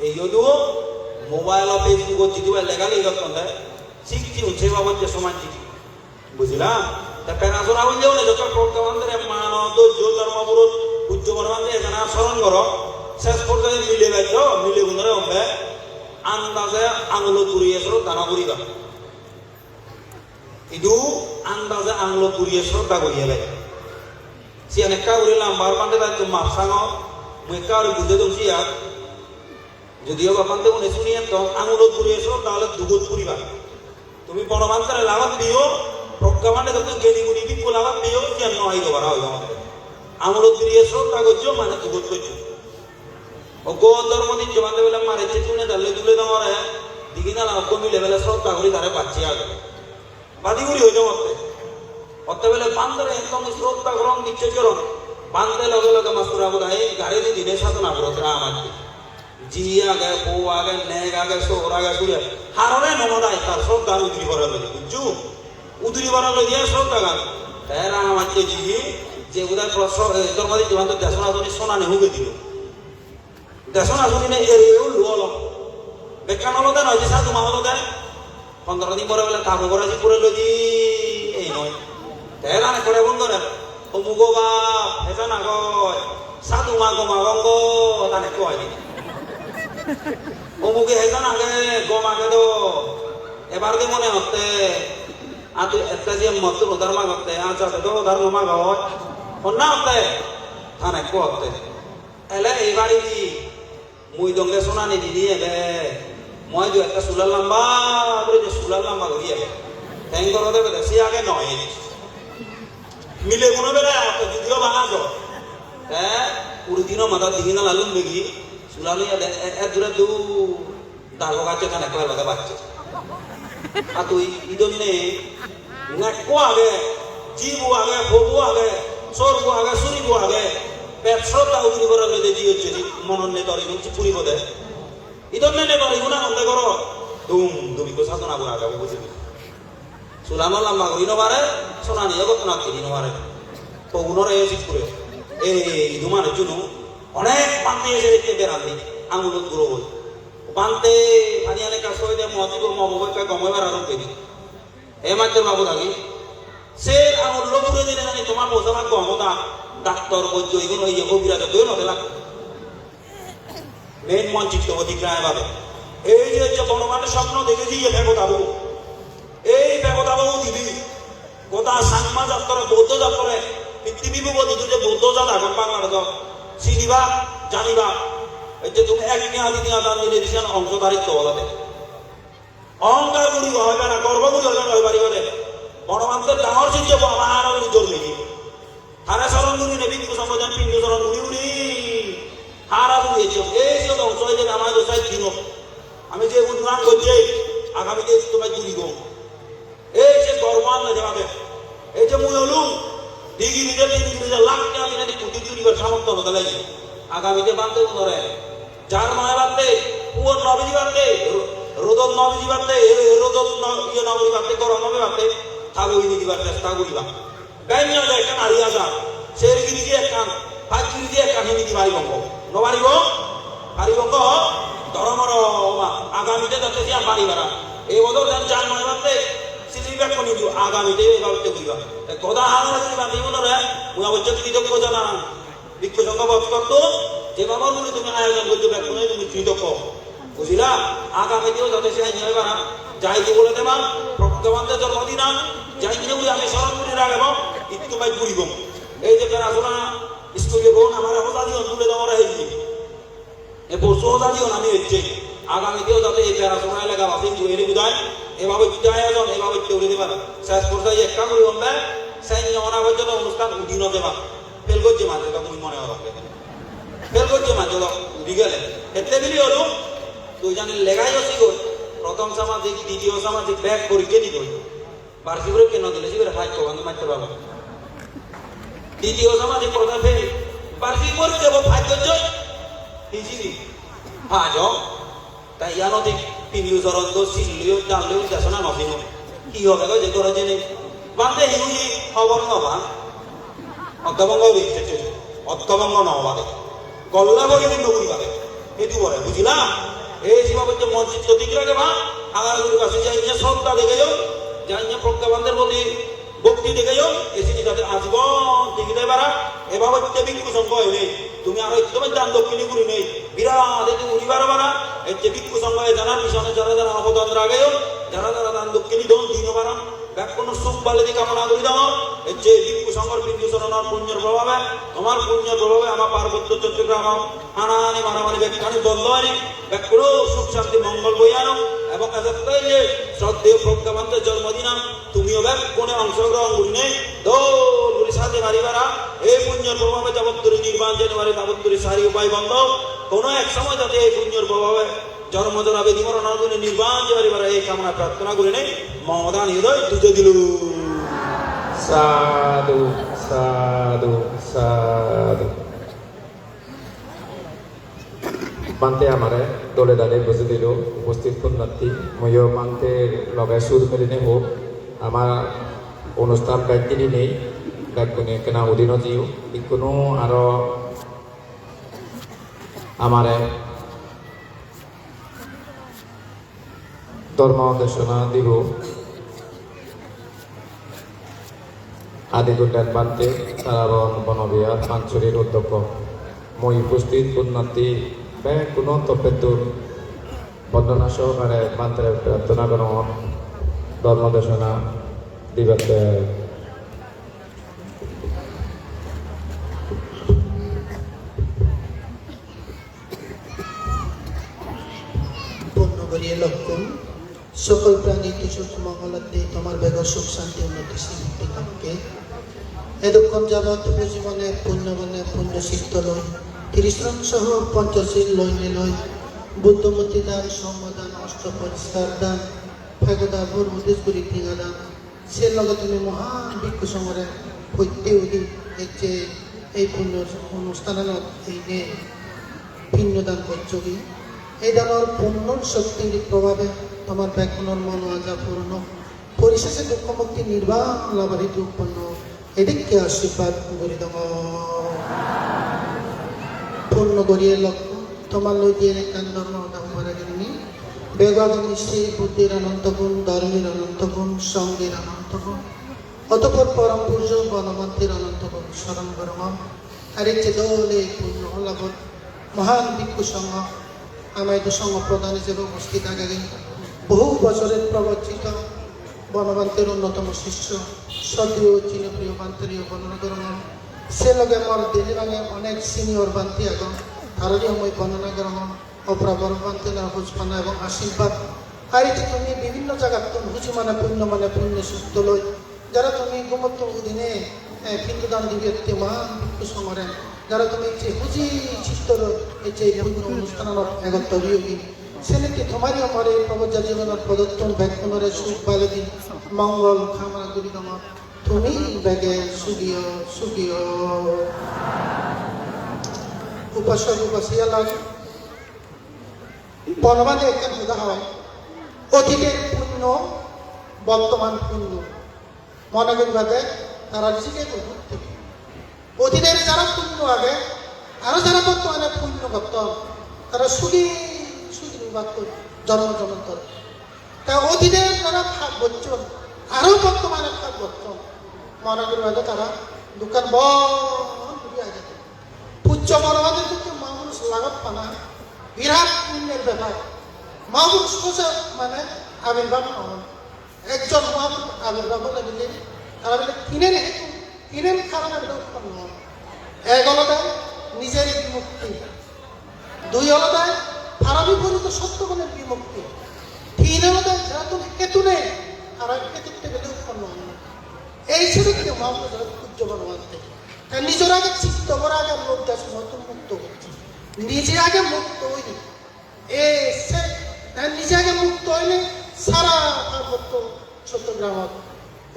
Ei odu mobile o Facebook ot jidu lega legi gotton de, sik siun seba bocche somaj jidi. Bujila? Ta pena sora hoile one joto program antere mano dojjo dhormo gurut pujjo gormante ejana soron goro. Ses porjoyonto mile bejjo, mile gunore ombe andaje angulot guriye sroddha no guriba. Idu andaje angulot guriye sroddha guriye bej. Siyan ekka guri lambar bante daitto map sango, mui ekka guri bujei dong siyan. Jodio ba bhante une suni etton, angulot guri eso, tahole dugot puriba. Tumi bono bhantere lagot diyo, progga bhante dokke geni guni bhikkhu lagot diyo, siyan no aido bara hoido bhante. Angulot guri eso, ta gojjo, mane dugot gojjo. O go dhormo diccho bhante bele marecche tune dalle dule dongore, digi nala okko mile bele sroddha guri tare bacche age. Badi guri hoi jong otte. Otte bele bhantere ekdom sroddha gorong, diccho gorong. Bhante loge loge mastor abu dai gari di dine sadhona gurot ram ajje. Ji age, po age, nek age, sor age, suri age. Harore no modai tar sroddha uduri bora loi, bujjo? Uduri bora loi diye sroddha gan. Te ram ajje ji, je budai pro-, so-, eh, dhormo di jiban to desona doni sona ne huge dilo. Desona sunine ere ullu olo. Bekkan olode noi je sadhu ma olode. Pondro din pore bole tabu gore ji pure loi di ei noi. Te dan ekkore phone gore. Omugo bap, hejan agoi. Sadhu ma gom agon go, dan ekko hoide. Omuge hejan age, gom age do. Ebar de mone hotte. A tui ette je mottur udar magotte, a jate do udar no magoi. Honna hotte? Dan ekko hotte. Ele ei baredi mui donge sonani dini ebe. Moi do ekka sular lamba guri, je sular lamba guri ebe. Teng goro debe de, se age noi. Mile guno bele ato judio bana jo. Te uri dino mata digi na lalun begi. Sulani ebe e, e dure du. Dago gacche tane koi lage bacche. A tui idonne nekko age, jibu age, pobu age, sorbu age, suribu age, pet sroddha uguri gora loi de jiye jodi monon ne dori gunchi puri bode. Idonne ne dori guna honde goro. Dum, dum ikko sadhona gora age, bujibi. Sulano lamba guri no pare, sonani yo gottonat kini no pare. Pogunore yo sik pure. Ei, idu manuchchunu, onek bhante ese ese berandi, angulot guro boi. Bhante, pani ane ekka soi de, mo dibo, mo bobo ekka gom oi bara dong kedi. E majjor babu dagi, se angullo guro dine nani tomar bosa lagbo amoda, doctor bojjo igun oye, hobiraj oye, no de lagbo. Main mon chitto bodhi krai bhabe. Ei je hocche Bhagobane sopno dekhe je iye pego dabo. Ei pego dabo udibi. Goda Changma jattore, Bouddho jattore, pittibi bugot idu je Bouddho jat agon Bangladeshot. Siniba, janiba. Ei je tumi ek niya, di niya dan dile bisan ongso daritto olode. Ohongkar guri hoi para, gorbo guri hoi para hoi paribo de. Bhagobante dangor sijje bo ama hara guri jor legi. Tare soron guri ne bhikkhu songho jon pindu soron guri guri hara guri ecche. Ei je dongso oye de ama do sai dino. Ami je gunnan gojje, agami de tomai guri go. Ei je gorbo an loi jebade. Ei je mui olung, Digi dide tin dide lakh taka dine di koti di uribar samortho no thele. Agamide bhante gunore jar mane bhante, puon no biji bhante, ro-, rodot no biji bhante, e, rodot no, iye no biji bhante, gorom no biji bhante, thago hini dibar chesta guriba. Benya je ekkan ari aja, ser giri je ekkan, pach giri je ekkan hini di paribo. No paribo? Paribo ko? Dhoromoro oma, agamide jate siyan pari para. Ei bodol jan jar mane bhante, sili bekkun hintu agamide ei bhante guriba. Te goda hana guriba, ni gunore, mui abojje tumi dokko jana. Bhikkhu songho bodh gotto, je babor guri tumi ayojon gojjo bekkune tumi tui dokko. Bujila? Agami diyo jate se anyo ebara, jai di bole dema, Bhagobante jormo dina, jai di bole ami soron guri ragebo, ittu mai guribo. Ei je pera sora, iskule bon, amare hoja diyon, dule dongore heji. E borso hoja diyon ami ecche. Agami diyo jate ei pera sora elega basi tui eri budai, e babotte ayojon, e babotte uri deba. Ses porjai ekka guri onde, sen nyona bojjo onusthan udi no deba. Fail gojje manje do mui mone gorong. Fail gojje manje do udi gele. Hette bili olo, tui jani legayo sigoi. Prothom samajik, ditiyo samajik, bek porikke digoi. Barjik porikke no dile sigoi, haj koban mattor baba. Ditiyo samajik prothom fail. Barjik porikke bo haj gojje. Hijiri. Hajo, ta iyanot hi pindu soron do, sil loyo, dal loyo, desona no sino. Hi hobe goi je goro jene? Bhante hi hui hobor no pan. Ottobongo uri, ottobongo no obade. Golla gori punno guri pare. Edu bore, bujila? Ei siba bocche mon chitto thik rage ba, agar guri basi jai je sroddha degeyo, jai je progga bhanter proti bhokti degeyo, ei sini jate ajibon tigile bara, eba bocche bhikkhu songho enei. Tumi aro ekdom dan dokkini guri nei. Birat edu uri bara bara, ei je bhikkhu songho ejanar pisone jara jara obodan rageyo, jara jara dan dokkini don dino bara, bekkuno suk baledi kamona guri dangor, ei je bhikkhu songhor pindu soronor punyor probhabe, tomar punyor probhabe ama Parbotto Chottogram hanani maramari bekkani bondo ani, bekkuno suk shanti mongol boi ano, ebong ejotte je sroddheyo progga bhante jormo dinan, tumiyo bekkune ongshogrohon gurinei dol guri sade pari para, ei punyor probhabe jabot duri nirban jene pari tabot duri sari upai bondo, kono ek somoy jate ei punyor probhabe jormo jora bedi moron no guri nirban jei pari para ei kamona prarthona gurinei mo hodani dujei dilung. Sadhu, sadhu, sadhu. Bhante amare dole dale bujei dilo, uposthit punnarthi, muiyo bhante loge sur milinei hok, ama onusthan bej dilinei, bekkune ekkena udi no jeyo, ikkunu aro amare dhormo desona dibo Adi Gullen Bhante, Tarabon Bono Bihar, Pansurir Uddokko. Mui uposthit punnarthi bekkuno toppettun bondona sohokare Bhantere prarthona gorongor dhormo desona dibatte. Punno goriye lokkon, sokol prani tu suk mongol ode, tomar begor suk shanti unnoti sriddhi hokke. Edokkon jabot tumi jibone punno bone punno chitto loi, Trisron soho Panchashil loi niloi, Buddho murti dan, Songho dan, Osto poriskar dan, Phagoda bor udes guri tinga dan, se loge tumi mohan bhikkhu songhore poitte udi ecche ei punno onusthananot einei pinno dan gocchogi. Ei danor punnor shoktir probhabe tomar bekkunor mono aja puron ok. Porisheje dukkho mukti nirban labhor hetu utponno ok. Edikke ashirbat guri dong. Punno goriye lokkon, tomar loi diyen ekkan dhormo hoda hobar age tumi. Bego age nischey buddhir ononto gun, dhormir ononto gun, songhir ononto gun. Otopor porom pujjo Bonobhanter ononto gun soron gorongor. Ar ecche dole punno holabot mohan bhikkhu songho, ama idu songho prodhan ijebe uposthit agegoi. Bohu bochorer probojjito Bonobhanter onnotomo sisyo, sroddheyo Jinopriyo Bhantereyo bondona gorongor. Se loge mor deni bange onek senior bhante agon, tarereyo mui bondona gorongor. Oprabor Bhantenar hojpana ebong ashirbat. Ar ecche tumi bibhinno jagattun huji mone punno mone punno sutto loi. Jara tumi gumottun udinei, eh, pindodan dibatte mohan bhikkhu songhore, jara tumi ecche huji chitto loi ecche ei punno onusthananot egottor oyogi, senotte tomare mor ei probojja jibonor podottun bekkunore suk baledi mongol kamona guri dongor. Tumi bege sugi o, sugi o. Upasok upasika lok, Bonobhante ekkan hoda hoi, otiter punno, bortoman punno. Mone guribade tara jige guribade. Otiter jara punno age, aro jara bortomane punno gotton, tara sugi sugi nibatton jonmo jonmantor. Ta otiter jara pap gocchon, aro bortomane pap gotton. Mone guribade tara dukkan bor guri age. Pujjo Bonobhanter dokke mahapurush lagot pana birat punnor bepar. Mahapurush soja mane abirbab no on. Ekjon mahapurush abirbab ole bile tara bile tinen hetu, tinen karone bile utponno on. Ek olode nijer bimukti, dui olode parami porito sottogunor bimukti, tin olode jarattun hetu nei, tara hetutte bile utponno on. Ei sedokke mahapurush pujjo Bonobhante. Te nijor age chitto bor age lobdesmottun mukto gocche. Nije age mukto oye. E se, te nije age mukto oine sara Parbotto Chottogramot,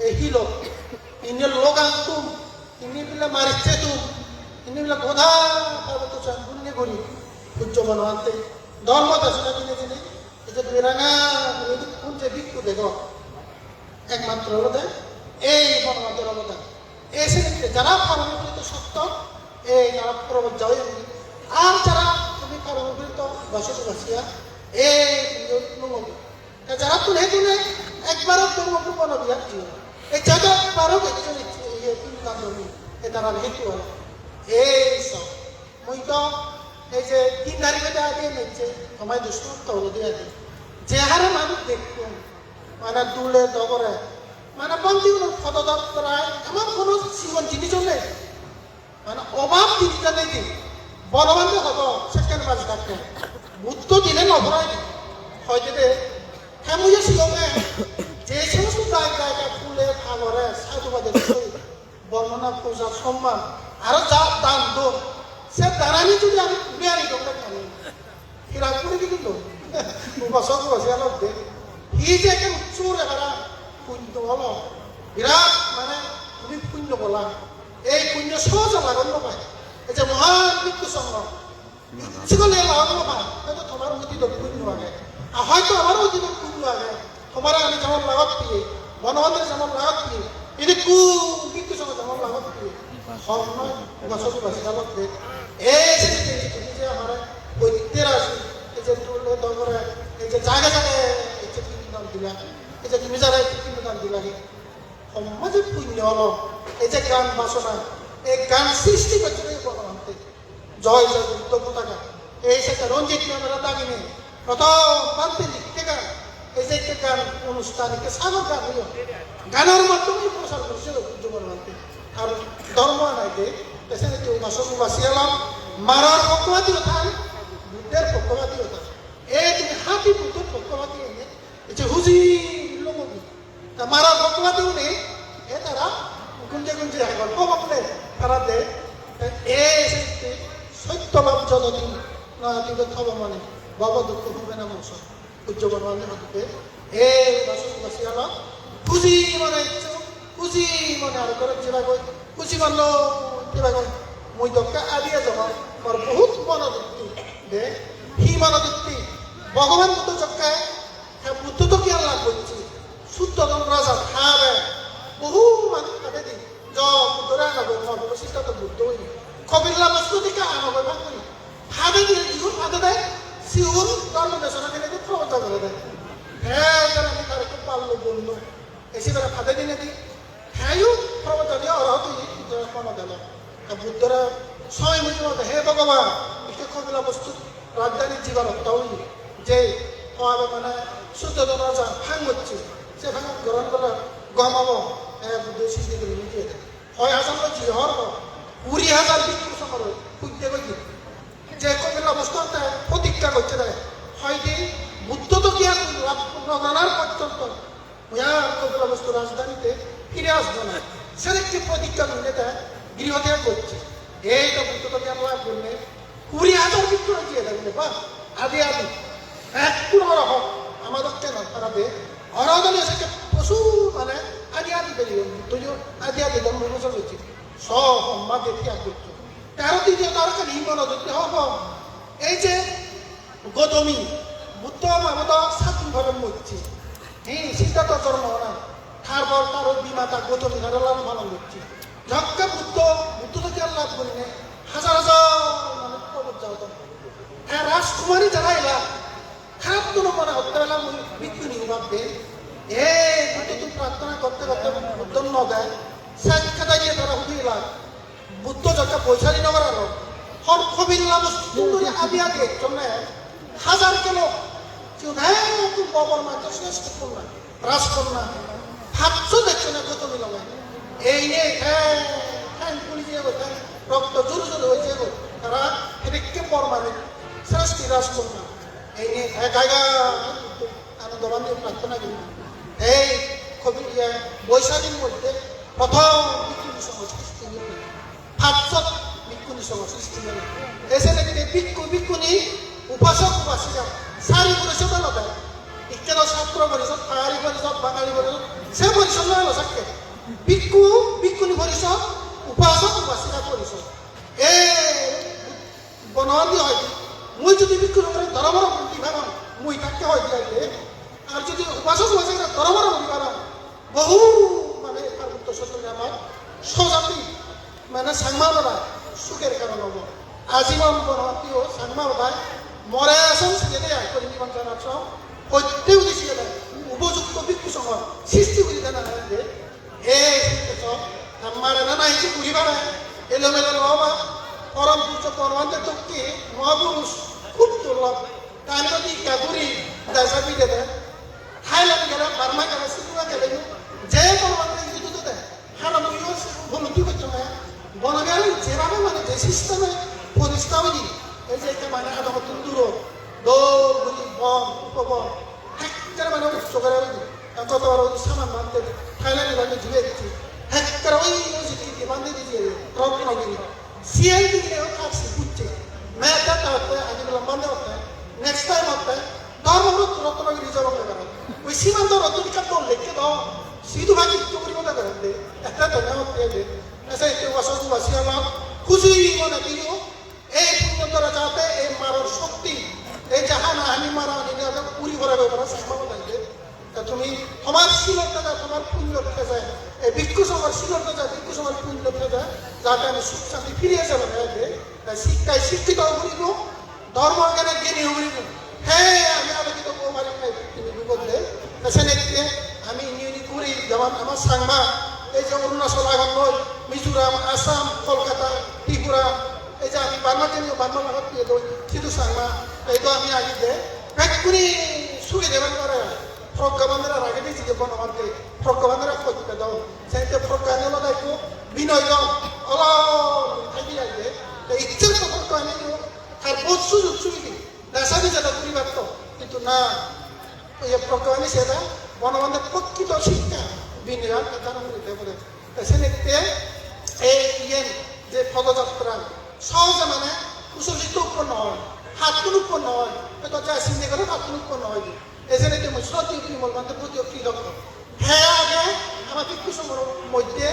e hilot, indi logantum, indi bile marichetum, indi bile goda Parbotto Chottogramot guri pujjo Bonobhante. Dhormo desona dinei dinei, ei je tumi ranga, tumi kun je bhikkhu dego, ekmatro olode ei Bonobhanter obodhan. Ei senotte jara paramipurito sotto, ei tara probojja oyon. Ar jara tumi paramipurito basuk basiya, ei tumi lungogi. Te jara tun hetune ekbaro dhormo purbo no biya diyo. Ei jara ekbaro gecchon iye pindan dhormo, ei tarar hetu age. Ei so. Mui do ei je tin tarikhe de adi enecche, tomai dustur to olode adi. Je hare manuj dekkong, mane dule dogore, mane bhante unor podo dottorai emon hono sigon jinis o nei. Mane obab jinis o nei di. Bhogobane hodo sekken baji thakke. Buddho dine no phorai di. Hoide de, he mui o sigonge, je somosto jai jai pule pagore, sadhubade soi. Bornona, puja, somman, aro ja dan don, se danani jodi ami ghuri ani dong bekkani, hirak puri di hintu. Upasok upasika lok de. Hi je ekkan utsore hara punyo olo. Birat mane tumi punyo bola. Ei punyo sohoje lagon no pai. Ei je mohan bhikkhu songho, Sigole lagot no pai, hoyto tomar otidot punyo age. Ar hoyto amar otidot punyo age. Tomare ami jemon lagot piye, Bhogobane jemon lagot piye, idikke bhikkhu songho jemon lagot piye. Hom noi, upasok upasika lagot piye. Ei je, ei je, ei je amare hoite raji, ei je dole dogore, ei je jage jage, ei je pindan dila, ei je tumi jara ei pindan dila, hom je punyo olo, ei je gan basona, ei gan sristi gocche ei Bhogobane. Joy joy Buddho potaga. Ei se Ranjit Nandara dagine prothom bhante likke gan. Ei je ekkan onusthan, ekkan sagor gan oiyo. Ganor maddhome prochar gorise Buddho Bhogobante. Ar dhormo anai de, te senotte upasok upasika lok, marar pokkobadi o thai, Buddhor pokkobadi o thai. Ei tumi hati Buddhor pokkobadi ene, ei je huji lungogi. Ta mara bhogobadi une, e tara gunje gunje agon, hobor le tara de, ta e sette sotto bhab jododin na dibe thobo mane, bhabo dukkho hube na moso. Pujjo Bhogobane hotte, e basu basi alo, huji mone icchu, huji mone aro ghorot jebagoi, huji mone jebagoi. Mui dokke adi ejo, mor bohut mono dutti de, hi mono dutti, Bhogoban Buddho jokke Te Buddho to gyan lab gocche. Suddhodon raja thabe. Bohu manuj thadedi. Jo Buddhore ano goi, mor bobo Siddhartho Buddho oye. Kopila Bastu dikka ano goi bhag guri. Thadedi jigun thadede, sigun dhormo desona dinedi probojja gorede. Te jara ni tare ekku pallo bonno. Esi bera thadedi nedi. Teyo probojja diye orohot oye, Buddhore promo delo. Te Buddhore somoy mujungotte, "He Bhogoban, ikke Kopila Bastu rajdhani jibar okto oye, je hoabe mane Suddhodon raja phang gocche, se phang grohon gorle gom obo." Te Buddho sidi guri niye de. Hoi hajar loi jiye hor bo, kuri hajar bhikkhu songho loi pujje gocche. Je Kopila Bastu te protikka gocche de, hoide Buddho to gyan lab no gorar porjonto Mui ar Kopila Bastu rajdhanite fire asbo na. Sedokke protikka gurinei te griho tyag gocche. Ei to Buddho to gyan lab gurinei kuri hajar bhikkhu jiye thakile ba, adi adi. Ekku orohot, ama dokke noi, tara de. Orohot ole sekke prochur mane adi adi beriyon, Buddho yo adi adi dhormo prochar gocche. So homma de tyag gocche. Te aro didiyo aro ekkan hi mono dokke ho ho. Ei je Gotomi, Buddho mabodo sat din pore mocche. Hi, Siddhartho jormo ona. Tarpor taro bimata Gotomi tare lalon palon gocche. Jokke Buddho, Buddho to gyan lab gurinei hajar hajar manuj probojja odon. Te Rajkumari jara ela, harap kono mone hotte ela mui bhikkhuni obab de. E, Buddho tun prarthona gotte gotte Buddho no de. Sakka daiye tara hudu ela. Buddho jokke boisari nogor aro, hor Kopila Bastu dhuri adi adi ekjonne hajar kilo, sigun ekdom bobor majjhe sreshto konna, rajkonna, patso ekjone Gotomi loge. Ei ne theng, theng puli jeyegoi, theng rokto juru juru oi jeyegoi. Tara hedokke bor manuj, sreshti rajkonna. Ei ne theng gai gai Buddho Anando Bhante prarthona guri. Ei Kobi-, iye, Boishakir moddhe prothom bhikkhuni songho sristi oye. Pachshot bhikkhuni songho sristi oye. Ei senotte bhikkhu, bhikkhuni, upasok, upasika, sari porisod olode. Ikke do satro porisod, pahari porisod, bangali porisod, se porisod loi elo sakke. Bhikkhu, bhikkhuni porisod, upasok, upasika porisod. Ei Bonobhante hoide, mui jodi bhikkhu songore doromoro bhul di paron, mui takke hoi di aide. Ar jodi upasok upasika doromoro bhul di paron, bohu mane Parbotto Chottogram sojati mane Changma bodai suker karon obo. Ajibon Bonobhanteyo Changma bodai more eson sigede ai kori niban janar so hotte udi sigede upojukto bhikkhu songho sristi guri dena aide. Ei, to, amare nana hissu guri pare, elomelo no oba, porom pujjo Bonobhante dokke, mohapurush, khub durlob. Tani jodi ekka guri, desa bidede, Thailand gele, Burma gele, Sri Lanka gele, je Bonobhante hissu dudu de, hara muiyo upolobdhi gocchong na. Bonobhante jebhabe mane je system-e protistha oye, ei je ekka mane adomottun duro, dol guri, bon, upobon, ekkere mane uccho guri oye. Ar jotobar oi saman bhante, Thailand-e bhante jibe ecche. Ekkere oi oi jidi jidi bhante di diye, Ratnagiri. Siyen di diye o thak si bucche. Me ta ta hotte, ani bela bhante hotte. Next time hotte, dhormo rot Ratnagiri jabo me bara. Oi siman do rot di ka dol lekke do. Sidu bhante ikko guri mota garande. Etta to na hotte de. Ese ikko waso du wasi ala. Khushi mone diyo. Ei punyo dara jate ei maror shokti, ei je hanahani marahani jate uri pore bebara sembhabona age. Ta tumi tomar silor teja, tomar punyor teja, ei bhikkhu songhor silor teja, bhikkhu songhor punyor teja, jate ami suk santi firi ese pare age. Ta sikkai sikkito guribo, dhormo gyane gyani guribo. He, ami alokito obo pari nai, tumi bipode. Ta senette ami ini ini guri, jemon amar Changma, ei je Arunachal agon loi, Mizoram, Assam, Kolkata, Tripura, ei je ami Burma jeni, Burma lagot piye doi, sidu Changma, ei do ami agi de, bekkune suge jeban pare, Progga Bhante rage di jide Bonobhante, Progga Bhante ra khoj pe do, senette Progga ni olode ekku binoy do, olo, thai di age, ei icche to Progga ni do, tar bohut sujog subide, desa desa da guri patto, kintu na, Ei Progga Bhante seda, Bonobhante prokkito sikkha, biniran ekkan guri de bole. Te senette ei iyen je podojatra, sohoje mane kusol sikkha utponno oi, hattun utponno oi, hoyto ja sinde gore hattun utponno oi. Ei senette mui Sroddheyo Bimal Bhante proti kritoggo. He age ama bhikkhu songhor moddhe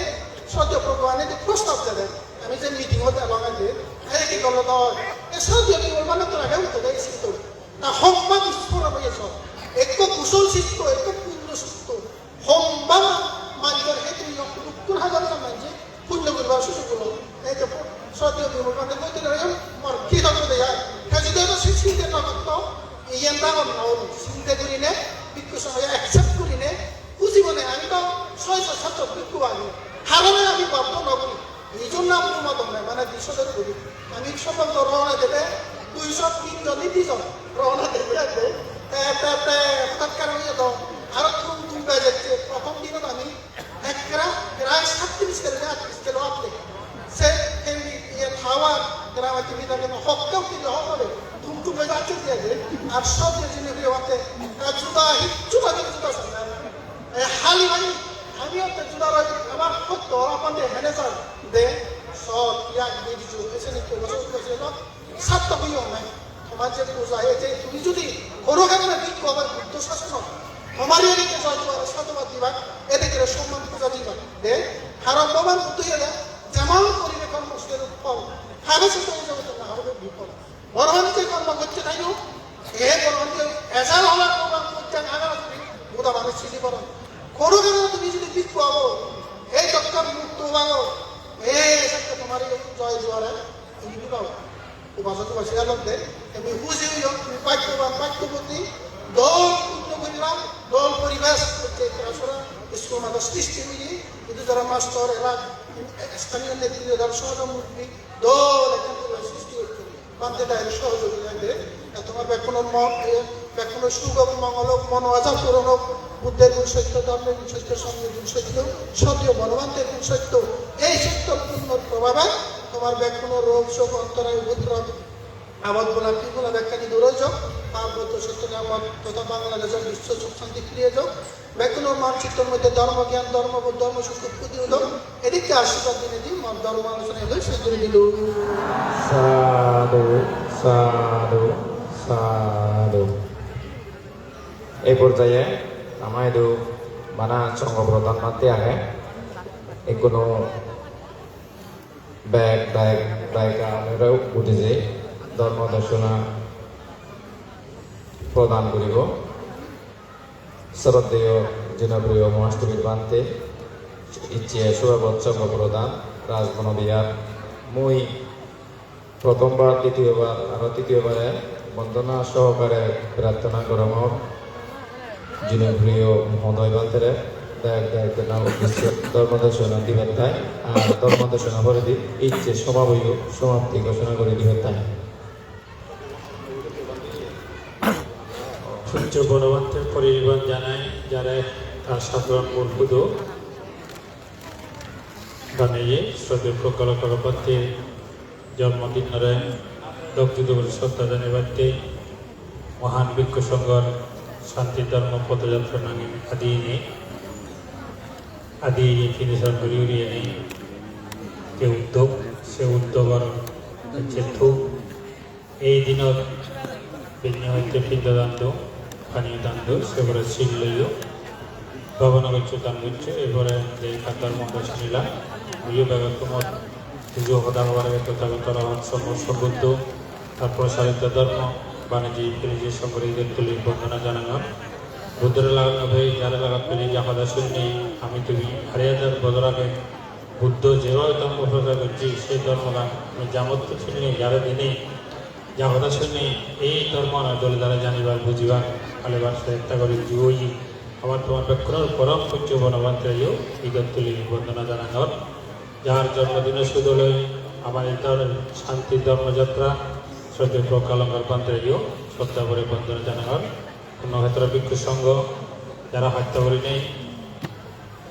Sroddheyo Progga Bhante je prostab dede, ami je meeting-ot elong age, he ki gollo do, ei Sroddheyo Bimal Bhante to age utte de sikkha. Ta homma bispora hoye so. Ekko kusol sitto, ekko punyo sitto. Homma manjor hetu yo lukkur hajar hajar manje punyo guribar sujog gulo. Ei je Sroddheyo Bimal Bhante hoite na, mor ki hobo de ya. Te jodi to sik sik de na to, iyan da on na on. Sinte gurine, bhikkhu songho accept gurine, huji mone ami to soy so satto bhikkhu agi. Harone ami babbo na guri. Ijon na puro madon nai, mane diso der guri. Ami sombhoboto rona debe, duiso tinjon ni dijon rona debe age. Te, te, te, hotat kare oye do. Aro tum tum bejecche, prothom dinot ami ekkere prai sattiris kilo, attiris kilo atle. Se, ei, iye, thawa, grama timi dage no, hokke utti no hokore. Tum tum bejecche diye de. Ar sob je jini biye wate. Ta juda, hicchu bage juda sanna. E, hali bhai, ami otte juda roi, amar hotto apande hene jar, de, sot, ya, ide biju, ese ni to, so, so, so, satto hoyo nai. Tomar je puja, ei je tumi jodi hono karone bhikkhu abar Buddho sasono, tomar ei je joy dibar, sadhubad diba, ede kore somman puja diba, de, haron Bhogoban Buddho hoye de, jemon koribe kormo, seruk phol, habe se to ei jogote na habe biphol. Bhogobane je kormo gocche taiyo, he Bhogobane je ejal holar kormo gocche, agar jodi goda manuj sini paron. Kono kono tumi jodi bhikkhu obo, he jokkar mukto obo, he sakte tomar ei joy juare, tumi bhi pabo. Upasok upasika lok de, tumi huji oiyo, tumi bhagyoban, bhagyoboti, dol punyo gurilam, dol poribesh, hocche Tripura sora, school mato sristi oiye, hintu jara mastor, era, sthaniyo netritto, jara sohojog murubbi, dol ekkan poribesh sristi gocchon. Bhante dayok sohojogita de. E tomar bekkunor mon, e bekkunor suk ok, mongol ok, mono aja puron ok. Buddher gun sotto, dhormor gun sotto, songher gun sotto, sotyo Bhogobante gun sotto. Ei sottor punyor probhabe tomar bekkunor rog, sok, ontorai, upodrab, abot bola, bipola bekkani dur oi jok. Parbotto Chottogram totha Bangladeshor biswo suk santi firi oi jok. Bekkunor mon chittor moddhe dhormo gyan, dhormo bodh, dhormo suk utpoti oi jok. Edikke ashirbat dinei di mon dhormo alochona oi jok, se dhuri dilu. Sadhu, sadhu, sadhu. Ei porjaye ama idu bana songho prodhan bhante age. Ekkuno bek, bek, bek amare udije dhormo dorsona prodan guribo. Sroddheyo Jinopriyo Mahasthobir Bhante, icche Sobhabot Songho Pradhan, Rajbon Bihar. Mui prothombar, ditiyobar, aro titiyobare bondona sohokare prarthona gorongor Jinopriyo Mohodoy Bhantere, dayok dayika uddisse dhormo desona dibatte, ar dhormo desona poredi icche sobhaboyo somapti ghosona guri dibatte. Pujjo Bonobhanter poriban janai, jare tar sadharon mul pujo baneye, sroddheyo Proggalongkar Bhanter jonmodinore lok judo guri sroddha janebatte Mohan Bhikkhu Songhor Santi Dhormo Podojatra nange adi ene, adi ene, finish guri guri ene je uddog, se uddogor hocche thum. Ei dinot benne hotte pindo dan do, paniyo dan do, se pore sil loyo, bhabona goccho, dan goccho, er pore je ekkan dhormo hoda sunila, uyo bego tumot pujo hoda hobar age Tothagoto Arahat Samma Sambuddho, tar prosarito dhormo, baniji, piliji, songho re idottuli bondona janangor. Buddhore lagat no pei, jare lagat peli, ja hoda sunni, ami tumi arei hajar bojor age Buddho jebhabe dhormo prochar gocche, sei dhormogan ami jamottun sunni jare dini, ja hoda sunni, ei dhormogan dole dale janibar, bujibar, palibar chesta guri, jiye oye. Amar tomar bekkunor porom pujjo Bonobhantereyo idot tuli bondona janangor. Jar jonmodino sudoloi amar ei dhor-, Santi Dhormo Jatra, sroddheyo Proggalongkar Bhantereyo sroddha bhore bondona janangor. Punyokhetra Bhikkhu Songho, jara hosto gurinei,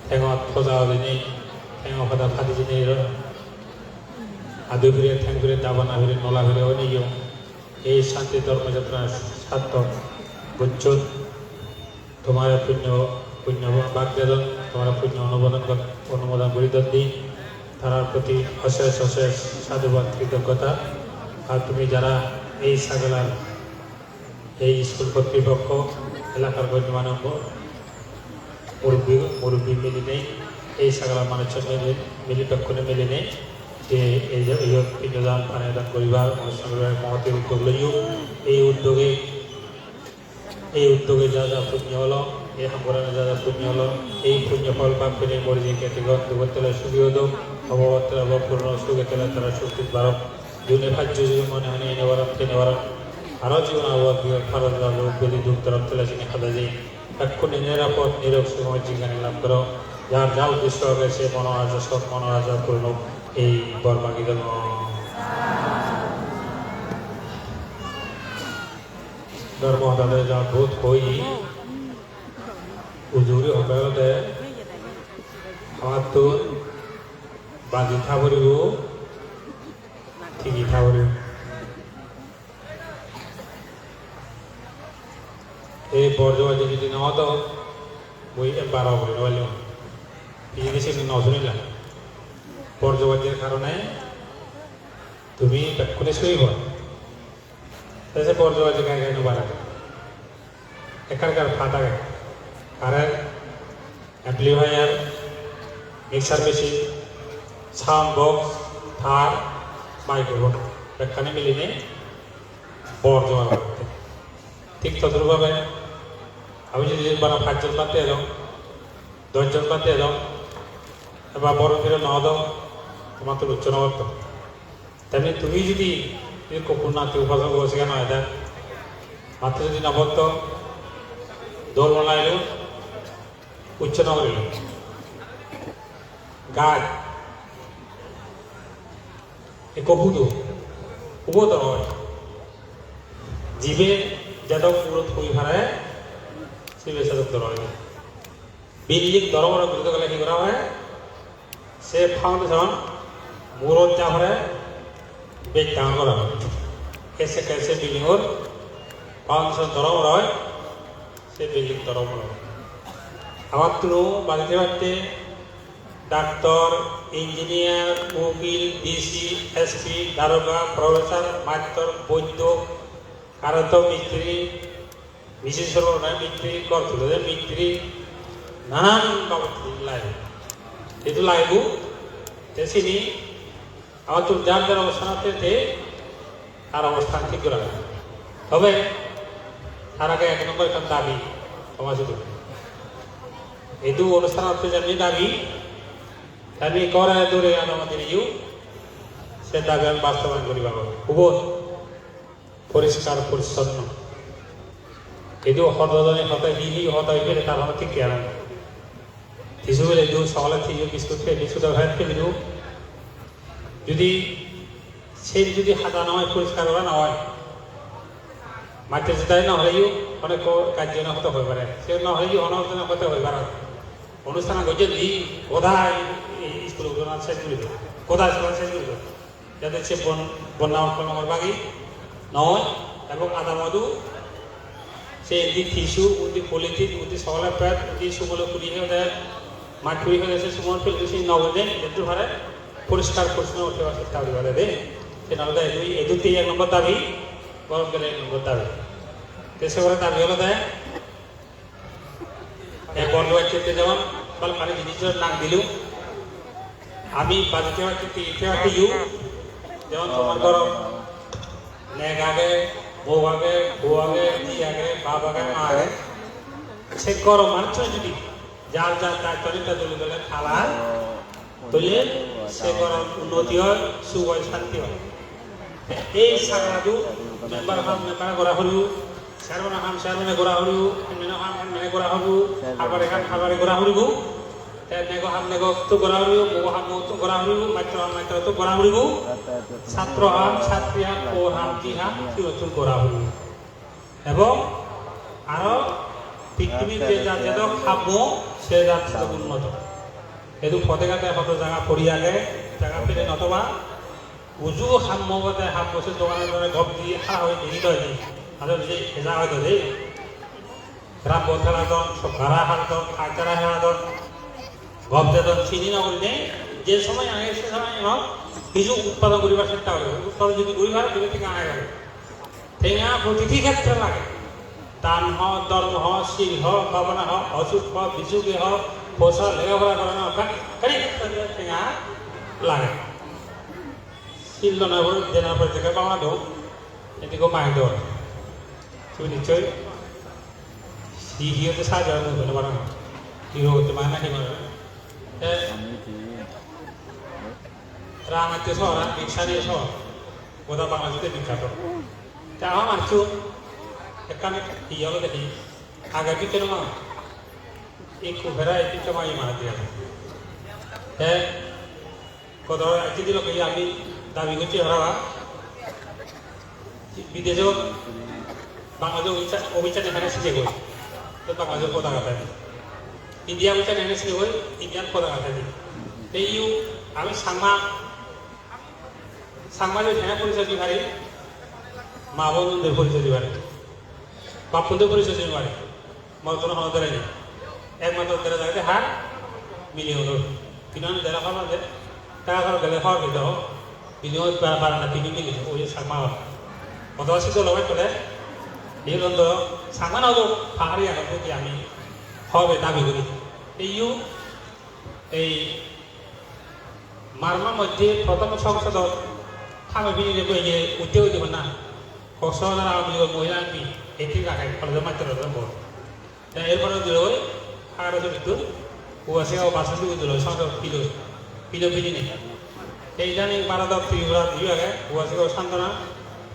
thengot poja dinei, thengo pada padi dinei ro, adu pire, theng pire, dabana pire, nola pire oinei yo, ei Santi Dhormo Jatra sarthok gocchon. Tomare punyo, punyo bhag dedon, tomare punyo onumodon gor-, onumodon guri don di, tarar proti osesh osesh sadhubad, kritoggota. Ar tumi jara ei sagolar ei school kortripokko, elakar gonyomanyo murubbi, murubbi milinei, ei sagala manuchun mili, mili bekkune milinei, je ei je iyot pindodan, panidan guribar, onusthan guribar mohoti uddog loiyo. Ei uddoge, ei uddoge ja ja punyo olo, ei ham gorane ja ja punyo olo, ei punyo phol bhag peinei mori je getigun dugot tele sugi odok, obogor tele obog puron, suge tele tara suk parok. June pajjo june mone hone ene baron, tene baron. Aro jibon abot biyor paro daro lok bedi duk dorop tele sini hada jei. Bekkune nirapod nirok sukhomoi jinghani lab goro. Jar ja uddesho age se mono aja, sob mono aja puron ok. Ei bor magi degong. Dhormo hoda de ja bohut hoi. Ujuri hobe olode amattun baji tha poribo. Tigi tha poribo. Ei bor jogajjok jodi no odo, mui embar obo no pailung. Pijedi sini no sunila. Bor jogajjor karone tumi bekkune sugi poro. Te se bor jogajjok gai gai no pare. Ekkar ekkar part age. Current, amplifier, mixer machine, sound box, tar, microphone, bekkani milinei bor jogajjok otte. Thik todrup bhabe, ami jodi bana pachjon bhante elong, doshjon bhante elong, eba bor piro no odong, tomattun uccho no gotto. Temni tumi jodi ekko punnati upasok upasika noi de, matto jodi no potto, dol no lagilo, uccho no gorilo. Gaj, ekko hudu, hubo dor oi. Jibe jedok urot hui pare, sibe sedok dor oi. Building doro boro guri thogele hi gora oi? Se foundation murot ja pore bej dangor gora oi. Ese kese building or foundation doro boro oi, se building doro boro oi. Amattun bajite bajite doctor, engineer, ukil, D C, S P, daroga, professor, mastor, boiddo, current mistri, machine sorbo mistri, ghor tulede mistri, nanan babot laibo. Jehetu laibo, te sini amattun jar jar obosthan atte te tar obosthan thik gora. Tobe Tar age ek nombor ekkan dabi, somajot. Idu onusthanot jemni dabi, temi gore dure adamot dineyo se dabi ami bastobayon guriba goi. Ubot poriskar poricchonno. Idu hododoni hoda hi hi hoda hoibe tar hono thik nei. Tissue bele idu sogole tissue biscuit pe, biscuit or packet pe idu. Judi sen judi hada no oi, poriskar gora no oi, matte judai no holeyo onekko gajjene hoda hoi pare. Se no holeyo hono jone hoda hoi pare. Onusthan gojje di goda ei school guna ses guri do. Goda school ses guri do. Jate se bon-, bonna okkol nongor bagi noi, ebong adamodu se indi tissue, undi polythene, undi sogole pet, undi sugolo puri hode, mach puri hode se sugolo puri se no gojje, jeddur pare poriskar poricchonno othebar chesta guriba de. Se nole edu, edu te ek nombor dabi, gorom gele ek nombor dabi. Te se pore dabi olode, ei bordo bacchette jemon balokkani jinisor nang dilung. Ami bajite bajite, itte batte yu, jemon tomar ghorot nek age, bou age, bou age, di age, bap age, ma age. Se ghoro manuchchune judi jar jar daitto nite dole dole thalan, toile se ghorot unnoti oi, suk oi, santi oi. Ei sagaradu member ham member gora puribo, chairman ham chairman gora puribo, M N A ham M N A gora puribo, habare ham habare gora puribo, te nego ham nego to gora puribo, mogo ham mogo to gora puribo, maitro ham maitro to gora puribo, satro ham satri ham, por ham ji ham, siro to gora puribo. Ebong aro pittimir je jar jedok hammo, se jar sedok unnoto. Edu pode gade hoto jaga pori age, jaga pele notoba. Uju hammo bode hammo se dogane dogane gob di hara hoi degi doi di. Aro je eja hoi doi di. Rambo thaladon, sokara haladon, kaitara haladon. Gob dedon sini no gurinei, je somoy age se somoy no, hiju utpadon guribar chesta guribo. Utpadon jodi guri paro, tumi thik age. Tenga protiti khetre lage. Dan ho, dhormo ho, sil ho, bhabona ho, osuk ho, bisugi ho, posa, lega pora gorana ho, bek-, bek khetre tenga lage. Sil dona pore, dena pore jeke baba do, edi ko mai do. Tumi nichoi hi hi hote sahajjo gori no paro. Hi hote mane hi mane. Te Rangatti sohor, Biksani sohor. Goda Bangladesh-ot bikkato. Te ama manchu ekkan hi olode hi, age bikke no maro. Ikku pera ikku choma iye mara diya. Te goda acchi dilo ke ami dabi gocchi hora ba. Bidejot Bangladesh office, office ani hane sije goi. To Bangladesh potaga thai. India office ani hane sije goi, Indian potaga thai. Te iyu ami Changma Changma je thena porichoy di pari, ma bonunde porichoy di pari, bap bhonde porichoy di pari, mor hono hono dere nei. Ekmatro dere jagede har mile unor. Tinan dere hobor de, ta hobor gele hobor de do, mile unor ba-, baranda tini mile, oi Changma hor. Odo sido loge kole, ei londo Changma no do, pahari agon, jodi ami hobe dabi guri. Ei yu Ei Myanmar moddhe prothom songsodot thame pinine boye utte utte honna. Kok Sibazar Awami League-or mohila M P, eighteen rakhai, college-or master-or bo. Te er pore dilo oi, agaro sobittun, uase o basa sugu dilo, songsod pilo, pilo pinine. Te idani Bharodot Tripura diyo age, uase o Santona,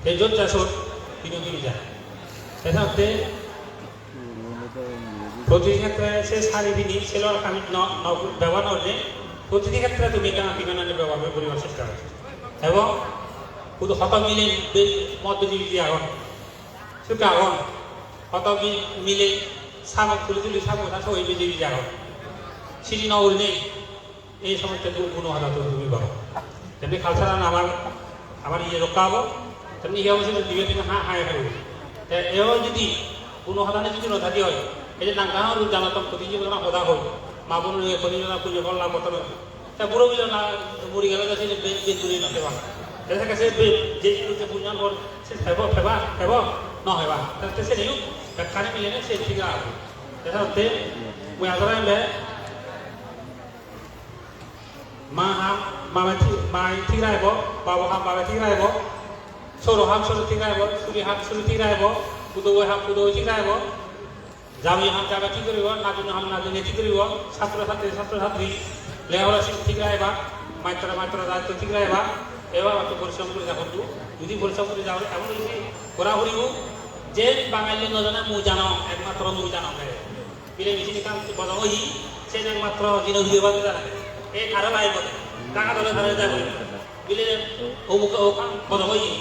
te jot ja sot, pilo pini ja. Te satte Protiti khetre se sari pini, se lor kami no, no, bebohar no gorile, protiti khetre tumi ekkan pinonani bebohar guribar chesta goro. Ebong hudu hoto mile be-, mod beji beji agon. Sukke agon. Hoto mi-, mile samok tuli tuli samok ta soi beji beji agon. Sini no gurinei. Ei somoste gu-, guno hoda to tumi babo. Temni culture-an amar, amar iye rokka obo, temni iye obo se dibe tumi ha, ha, ha, ha. Te eo jodi guno hoda ne jodi no thadi oi, ei je nang dang ru jana tom koti je hoda hoi, ma bon ne koti jana punyo phol lab goton oi. Te buro bilo na muri gele je se be-, be duri no theba. Te se ke se be-, je je punyo bor se thebo, theba, thebo, no heba. Te, te se niu, bekkani mile ne se thik age. Te sa te, mui asara embe, Ma ham mame thi-, mai thik raibo, babo ham babe thik raibo, soro ham soro thik raibo, suri ham suri thik raibo, Pudobo ham pudobo thik ragibo, jami ham jami thik guribo, najuni ham najuni thik guribo, satro satri satro satri lega pora thik ragiba, matro matro daitto thik ragiba. Ebar to porishrom guri jabo, judi porishrom guri jabo, emon guri gora puribo, je Bangali no jane mui janong, ekmatro mui janong. Bile machine ekkan bodong oye, sen ekmatro jino hudi bhante jane. Ei tare lai bode, taka dole tare jai bode. Bile omuk okkan bodong oye,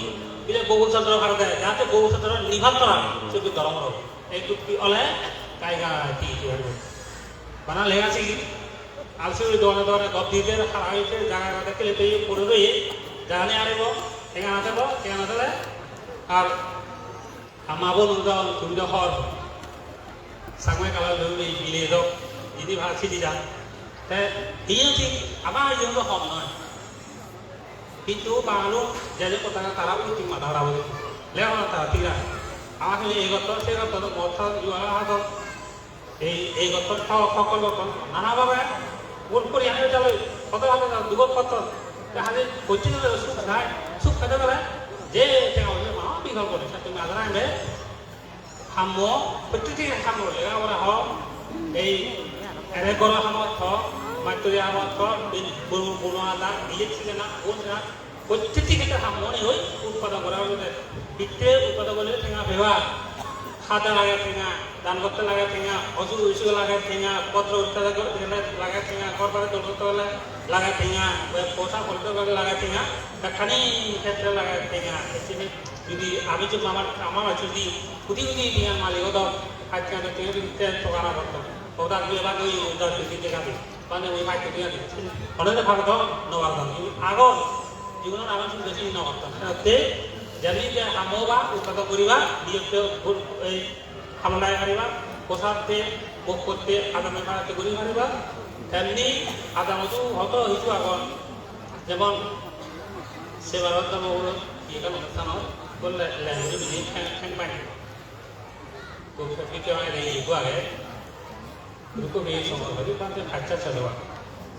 bile Gobul Chandra bhante, jate Gobul Chandra nibar tora, se ki dhorom ro. Ei tukki ole, kai ga ti ti hobo. Bana lega sigi, alse oi done done gob dite, hara oite, jaga jaga kile te pore roye, jagani arebo, tenga na thebo, tenga na thele, ar Ama bon do, tumi do hor. Sangmai kala do, ei bile do, ini bhal sidi ja. Te, iyan thik, ama iyan do hom noi. Kintu Bangalore, je je kotha tara ui thik matha hara bole. Le hona tara thik age. Ama kile ei gotton, sei gotton, mot khan, jua khan, ei, ei gotton, hok, hok, hok gotton. Nana bhabe, bhul kori ani jalo, hodo hodo jalo, dugot gotton. Te hadi hocche jalo, suk nai, suk pede gele, je tenga hoile ma, bikolpo nei, satte madara ene, hammo, protteki hammo, lega pora hok, ei, ere goro hamot hok, mattori hamot hok, bin, bunu, bunu ada, iye thik na, bun na, Protteki khetre ham mone hoi utpadon gora oiye de. Hitte utpadon gorle tenga peba. Hada lage tenga, dan gotte lage tenga, oju oju lage tenga, potro utpadon gorle lage tenga, ghor bari dol gotte gorle lage tenga, posa polite gorle lage tenga, bekkani khetre lage tenga. Sini judi ami jodi amar, amar judi kudi kudi tenga malik odo, hajja tenga judi ten togana gorto. Oda judi ebar oi oda judi tenga di. Mane oi maitto diyan. Hone de pardon, no pardon. Igun agon. Igun agon, sini besi no pardon. Te jani je hamo ba utpadon guriba, diyotte bul, ei hamlai pariba, posatte, bok kotte, adame paritte guri pariba. Temni adame tu hoto hissu agon. Jemon sebar adame ulo, iye kan onusthan oi, bolle language biji theng, theng pai. Ko pepite oi, ei ibu age. Ruko be somar bari bante khaccha chalo.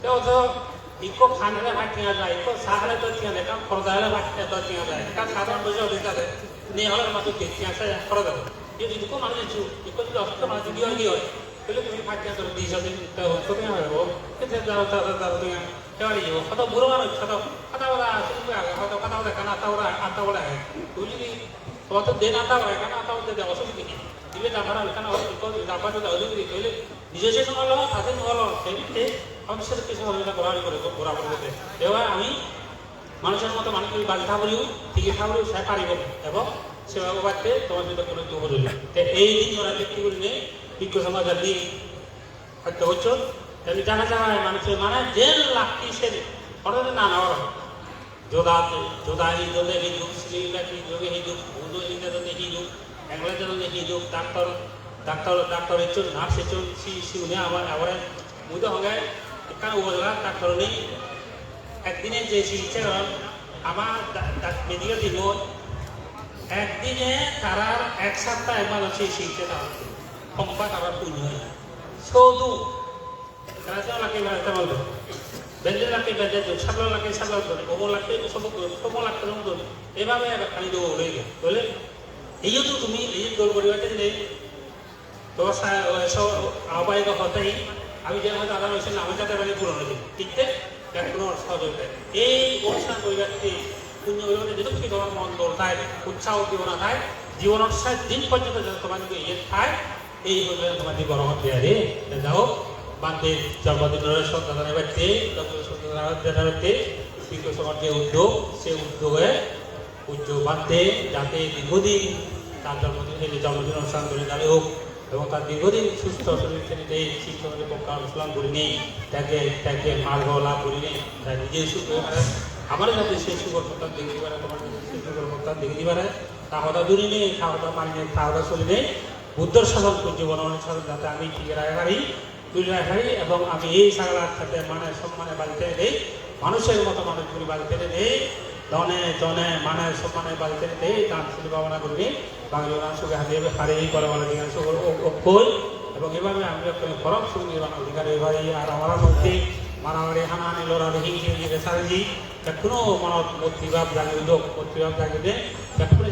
Te oto ikko khan hele bhai tenga jai, ikko sa hele do tenga jai, ekkan khorda hele bhai tenga do tenga jai, ekkan sadharon boje ode jade, ne hole matu de tenga sa khorda. Ye jodi ikko manuj ichu, ikko jodi osukto manuj jodi oi, oi, tole tumi bhai tenga dore di jade, te hotto tenga hobo, te te daro, daro, daro tenga. Ebare iye, hodo buro manuj, hodo, hodo hoda, sini age, hodo hoda hoda, ekkan atta hoda, atta hoda age. Tumi jodi, tomar to den atta hoda, ekkan atta hoda de, osubide nei. Dibe jambar ekkan hoda, ikko jambar hoda, hoda jodi toile, nijo se no olo, tate no olo, sebitte, ami sero kisu hoda gora gori gore, gora gori gore. Ebare ami, manujor moto manuj jodi bagi thakile, tigi thakile, se paribo, ebong se obatte, tomar jodi hono dukh hoile. Te ei din ora dekhi gurinei, bhikkhu somaj ani, Hoyto gocchon, tumi jaga jaga manuje mane je lakki sen, hono nana oro. Joda, joda hi jode hi duk, sri laki joge hi duk, budo hi jode hi duk, engle jode hi duk, doctor, doctor, doctor ecchon, nurse ecchon, si, si une abar, abar mui do honge ekkan ubodela doctor ni ekdine je sikitsa goron, ama da-, da-, medical team-ot ekdine tarar ek sapta ek manuj sikitsa goron. Homba tarar punyo oi. Sodu. Tara se lage paracetamol do. Bende lage bende do. Sabla lage sabla do. Omo lage sobo do. Sobo lage sobo do. Ebabe ebakkani do oi gelo. Bole, ei to tumi ei dol guribatte dile, to sa-, so, abai go hote hi, ami je hoda adar hoise, ami jate bari puron hoye. Thik te? Bekkuno sohojogita. Ei onusthan guribatte, punyo guribatte, jeduk hi tomar mon dol thai, utsaho udibona thai, jibonor ses din porjonto jate tomar iye thai, ei hoile tomar di boro hotte are. Te jao, bhante jonmodinore sroddha janaibatte, jonmodinore sroddha janaibatte, bhikkhu songhor je uddog, se uddoge pujjo bhante jate dirghodin tar jonmodin, ei jonmodin onusthan guri dale hok, ebong tar dirghodin susto sorir seni dei, sik somori pokka onusthan gurinei, tege, tege margo lab gurinei, tar nije suk oi pare, amare jate se sugor pottan degei di pare, tomare jate se sugor pottan degei di pare, ta hoda durinei, ta hoda maninei, ta hoda solinei, Buddhor sason, pujjo Bonomani sason jate ami tige ragei pari, tuli ragei pari, ebong ami ei sagalat jate mane sommane bajei tenei, manujor moto manuj guri bajei tenei, done jone mane sommane bajei tenei, dan sili bhabona gurinei, Bangali onan suge hajei pari, boro boro diyan suge o-, okkoi, ebong eibhabe ami okkoi porom suk nirban odhikari oi pari, ar amar moddhe maramari, hanahani, lorari, hingsi, hingsi, besarji, bekkuno monot moitri bhab jagi udok, moitri bhab jagi de, bekkune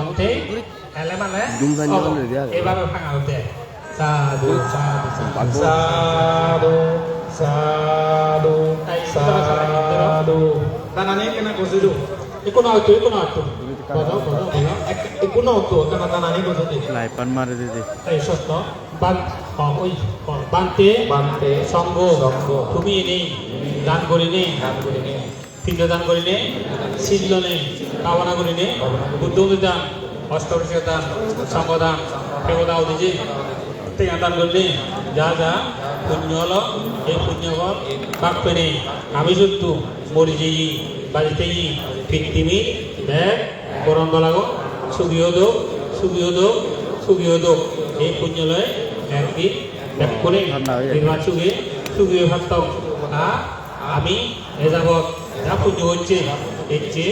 Bhante, ele mane, dum sanyo obo, mane dia. Ebabe panga otte. Sadhu, sadhu, sadhu. Sadhu, sadhu, ei, sadhu. Tanani ekkena goji do. Ekku no ottu, ekku no ottu. Bodo, bodo, bodo. Ek-, ekku no ottu, ekkena tanani goji do. Live pan mari didi. Ei, sotto. Ban-, o, oi, o, Bhante, Bhante, Sangho, Sangho, tumi enei, dan gurinei, dan gurinei, pindo dan gurinei, sil lonei, bhabona gurinei, Buddho murti dan, osto poriskar dan, Sangho dan, peboda udije, tenga dan gurinei, ja ja punyo olo, ei punyo phol bhag penei, ami sotto mori jeye, baji theye, pittimir bek poran bolagun sugi odok, sugi odok, sugi odok. Ei punyo loi ekdin bekkune nirban suge, sugi oi pattong. Ar ami e jabot ja punyo gocchi, ecche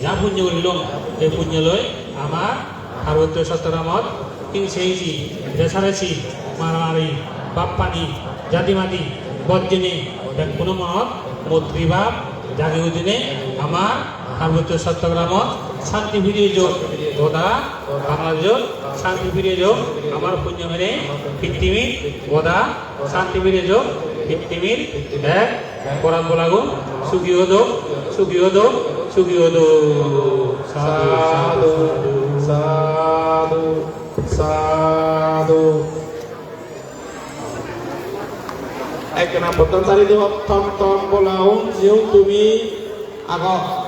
ja punyo gurilong, ei punyo loi amar Parbottiyo Chottogramot hingse hingsi, resaresi, maramari, bap pani, jati mati bojjene bekkuno monot moitri bhab jagi udine amar Parbottiyo Chottogramot santi firi ejok, goda Bangladeshot santi firi ejok, amar punyo penei pittimit goda santi firi ejok, pittimir bek poran bolagun sugi odok, sugi odok, sugi odok. Sadhu, sadhu, sadhu. Ekkena pottan sari dibo, tom tom bolagun, jiun tumi ago,